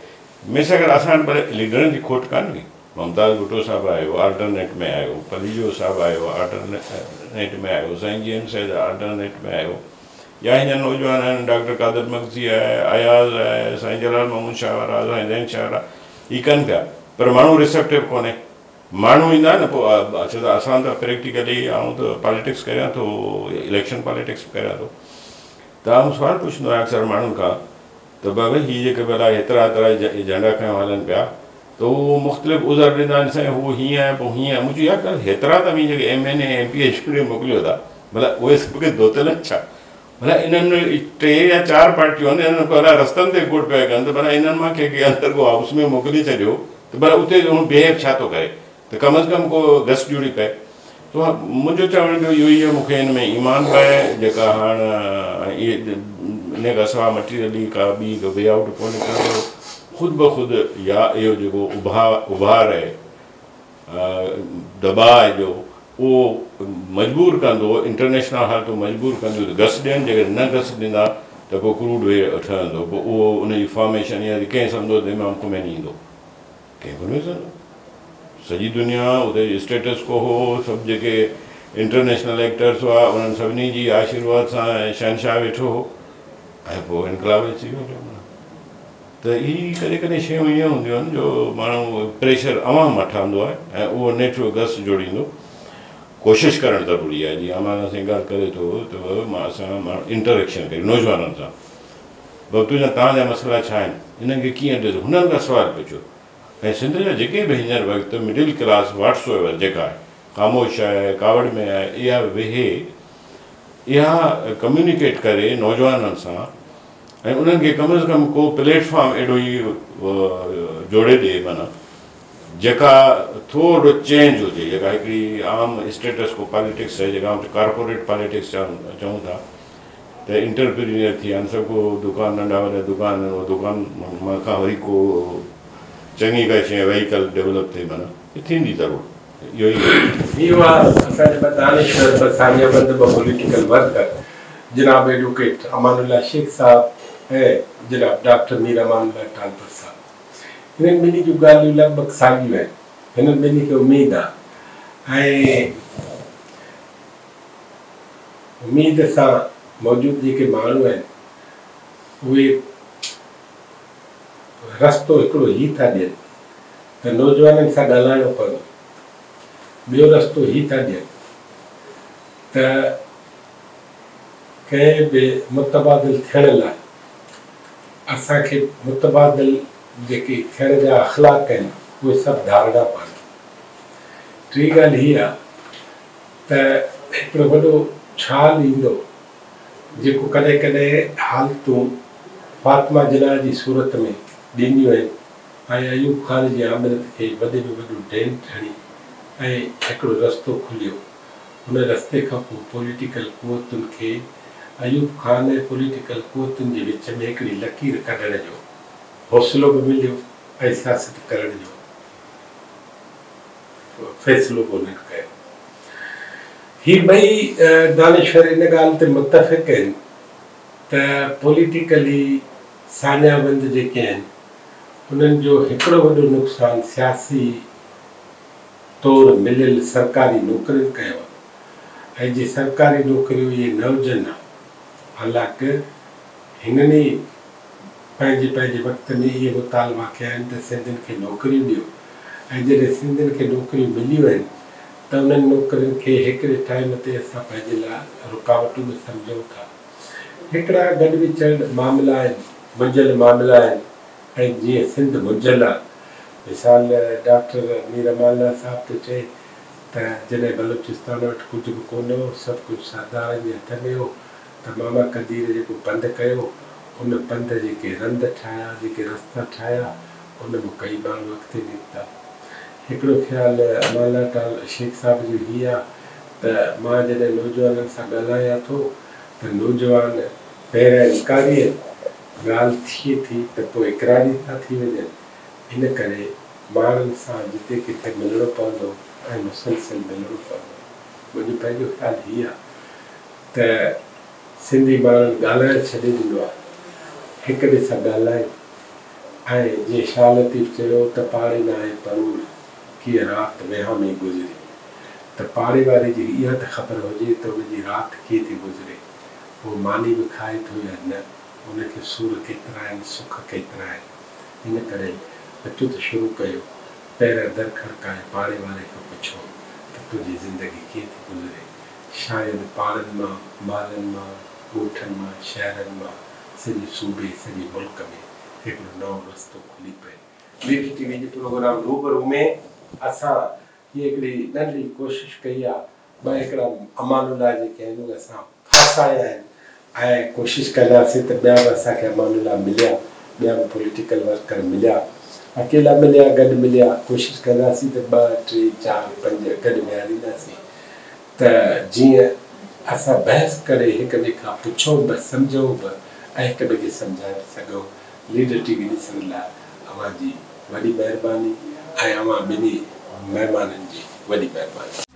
Speaker 3: ميسا اگر اسان وٽ ڀلي ليڊرن جي کوٽ ڪانه هئي. ممتاز ڀٽو صاحب آيو آلٽرنيٽ ۾ آيو، پليجو صاحب آيو آلٽرنيٽ ۾ آيو، سائين جي ايم سيد آلٽرنيٽ ۾ آيو يا هينئر نوجوان آهن ڊاڪٽر قادر مگسي آهي، اياز آهي، سائين جلال محمود شاهه وارا، سائين زين شاهه وارا هي ڪن پيا پر ماڻهو ريسيپٽو ڪونهي. ماڻهو ايندا نه پوء ڇو ته اسان ته پريڪٽيڪلي آئون ته پاليٽڪس ڪريان ٿو اليڪشن پاليٽڪس به ڪريان ٿو ته آئون سوال پڇندو آهيان اڪثر ماڻهن کان ته بابا هي جيڪي ڀلا هيترا هيترا جهنڊا کنيو هلن پيا ته هو مختلف عذر ڏيندا آهن سائين هو هيئن آهي پوء هيئن آهي مون چيو يار ڳالهه هيترا ته اوهين جيڪي ايم اين اي ايم پي اي چونڊي موڪليو ٿا ڀلا اهي سڀ ڪي ڌوتل آهن ڇا ڀلا انهن ۾ ٽي يا چار پارٽيون آهن انهن ڀلا رستن تي گوڙ پيا ڪن ته ڀلا انهن مان ڪنهن کي اندر ڪو هائوس ۾ موڪلي ڇڏيو ته ڀلا اتي هو بيهيو ڇا ٿو ڪري ته ڪم از ڪم ڪو گس جڙي پئي ته منهنجو چوڻ جو اهو ئي آهي مون کي ان ۾ ايمان به آهي جيڪا هاڻ ان کان سواء مٽيريلي ڪا ٻي وي آئوٽ ڪونه نڪرندو خود بخود يا اهو جيڪو اڀار آهي دٻاء جو اهو مجبور ڪندو انٽرنيشنل حالتون مجبور ڪنديون ته گس ڏين جيڪڏهن نه گس ڏيندا ته پوء ڪروڊ وي ٺهندو پوء اهو ان جي فارميشن يا ڪنهن سمجهو ته امام خميني ايندو ڪنهن به نه سمجهو سڄي دنيا اتي اسٽيٽس ڪو هو سڀ جيڪي انٽرنيشنل ايڪٽرس هئا انهن سڀني جي آشيرواد سان شهنشاهه ويٺو هو ۽ پوء انقلاب اچي ويو ته هي ڪڏهن ڪڏهن شيون ائين هونديون آهن جو ماڻهو پريشر عوام مان ٺهندو آهي ۽ اهو نيٺ گس جوڙيندو. ڪوشش ڪرڻ ضروري آهي جيئن امان سائين ڳالهه ڪري ٿو ته مان اسان ماڻهو انٽريڪشن ڪريون نوجوانن سان بابا تنهنجا توهان جا مسئلا ڇا آهن انهن کي ڪيئن ڏسو هنن کان سوال پڇو ۽ سنڌ جا جيڪي به هينئر وقت مڊل ڪلاس واٽ سو ايور جيڪا آهي خاموش آهي ڪاوڙ ۾ آهي اها ويهي اها ڪميونيڪيٽ ڪري نوجوانن سان ۽ انهن کي ڪم از ڪم ڪو پليٽ فارم اهڙو ئي جوڙي ڏي معنيٰ جيڪا ٿورو چينج هجي جيڪا هڪڙي عام اسٽيٽس ڪو پاليٽڪس آهي جيڪا ڪارپوريٽ پاليٽڪس چئون ٿا ته انٽرپرينيئر ٿي ويا آهن سڀ ڪو دڪان ننڍا وڏا دڪان آهن اهو دڪان کان وري ڪو چڱي ڪا شيء وهيڪل ڊولپ ٿئي معنيٰ ٿيندي ضرور اهو ئي
Speaker 1: هي هئا اسان جا ٻه دانشور، ٻه ساڃاهه وند، ٻه پوليٽيڪل ورڪر جناب ايڊووڪيٽ امان الله شيخ صاحب ۽ جناب ڊاڪٽر مير امان الله ٽالپر صاحب. هنن ٻنهي جون ڳالهيون لڳ ڀڳ ساڳيون آهن. هنن ٻنهي کي اميد آهي ۽ اميد سان موجود جيڪي ماڻهو آهن اهي رستو هڪڙو هي ٿا ڏين ته نوجوانن سان ڳالهائڻو پوندو. ٻيو رستو هي ٿا ڏين ته ڪنهن به متبادل ٿيڻ لاء اسان کي متبادل جيڪي ٿيڻ جا اخلاق آهن اهي سڀ ڌارڻا پوندا. ٽين ڳالهه هي آ ته هڪڙو وڏو ڇال ايندو جيڪو ڪڏهن ڪڏهن حالتون فاطمه جناح جي صورت ۾ ڏينديون آهن ۽ ايوب خان جي آمريت کي وڏي ۾ وڏو ڊينٽ هڻي ۽ هڪڙو رستو کليو. ان رستي کان پوء پوليٽيڪل قوتن کي ايوب خان ۽ پوليٽيڪل قوتن جي وچ ۾ هڪڙي لڪير ڪڍڻ جو حوصلو به مليو ۽ سياست ڪرڻ جو فيصلو به انهن ڪيو. هي ٻئي دانشور ان ڳالهه تي متفق آهن ته پوليٽيڪلي ساڃاهه وند جيڪي آهن انهن جو هڪڙو وڏو نقصان سياسي طور مليل سرڪاري نوڪرين ڪيو آهي ۽ جي سرڪاري نوڪريون اهي نه هجن ها حالانڪ هنن ئي پنهنجي پنهنجي وقت ۾ اهي مطالبا ڪيا آهن ته سنڌين کي نوڪريون ڏيو ۽ جڏهن سنڌين کي نوڪريون مليون آهن ته انهن نوڪرين کي هڪڙي ٽائيم تي اسان پنهنجي لاء رڪاوٽون به سمجهون ٿا. هڪڙا گڏ وچڙ معاملا آهن، منجهيل معاملا آهن ۽ جيئن سنڌ منجهيل آ. مثال ڊاڪٽر مير امان الله صاحب ٿو چئي ته جڏهن بلوچستان وٽ ڪجهه به ڪونه هو، سڀ ڪجهه سردارن جي هٿ ۾ هو ته ماما قدير جيڪو پنڌ ڪيو، ان پنڌ جيڪي رند ٺاهيا، جيڪي رستا ٺاهيا، ان مان ڪئي ماڻهو اڳتي نڪتا. هڪڙو خيال امان الله ٽال شيخ صاحب جو هي آ ته مان جڏهن نوجوانن سان ڳالهايان ٿو ته نوجوان پهريان انڪاري آهن، ڳالهه ٿئي ٿي ته پوء اقراري ٿا ٿي وڃن، ان ڪري ماڻهن سان جتي ڪٿي ملڻو پوندو ۽ مسلسل ملڻو پوندو. منهنجو پنهنجو خيال هي آ ته سنڌي ماڻهن ڳالهائڻ ڇڏي ڏنو آ، هڪ ٻئي سان ڳالهائين ۽ جيئن شاهه لطيف چيو ته پاڻي ناهي پرور. ڪيئن رات وهامي گذري. ته پاڙي واري جي اها ته خبر هجي ته ان جي رات ڪيئن ٿي گذري. هو ماني به کائي ٿو يا نه، ان کي سور ڪيترا آهن، سک ڪيترا آهن. ان ڪري اچو ته شروع ڪيو. پهريان در کڙڪائي پاڙي واري کان پڇو ته تنهنجي زندگي ڪيئن ٿي گذري. شايد پاڙن مان، محلن مان، ڳوٺن مان، شهرن مان، سڄي صوبي، سڄي ملڪ ۾ هڪڙو نئون رستو کلي پئي. ليڊر ٽي وي جي پروگرام روبرو ۾ اسان هيء هڪڙي ننڍڙي ڪوشش ڪئي آ. ٻه هڪڙا امان الله جيڪي آهن اهي اسان ڦاسايا آهن ۽ ڪوشش ڪنداسين ته ٻيا به اسان کي امان الله مليا، ٻيا به پوليٽيڪل ورڪر مليا، اڪيلا مليا، گڏ مليا، ڪوشش ڪنداسين ته ٻه، ٽي، چار، پنج گڏ ويهارينداسين ته جيئن اسان بحث ڪري هڪ ٻئي کان پڇون به، سمجهون به ۽ هڪ ٻئي کي سمجهائي به سگهون. ليڊر ٽي وي ڏسڻ لاء اوهان جي وڏي مهرباني ۽ اوهان ٻنهي مهمانن جي وڏي مهرباني.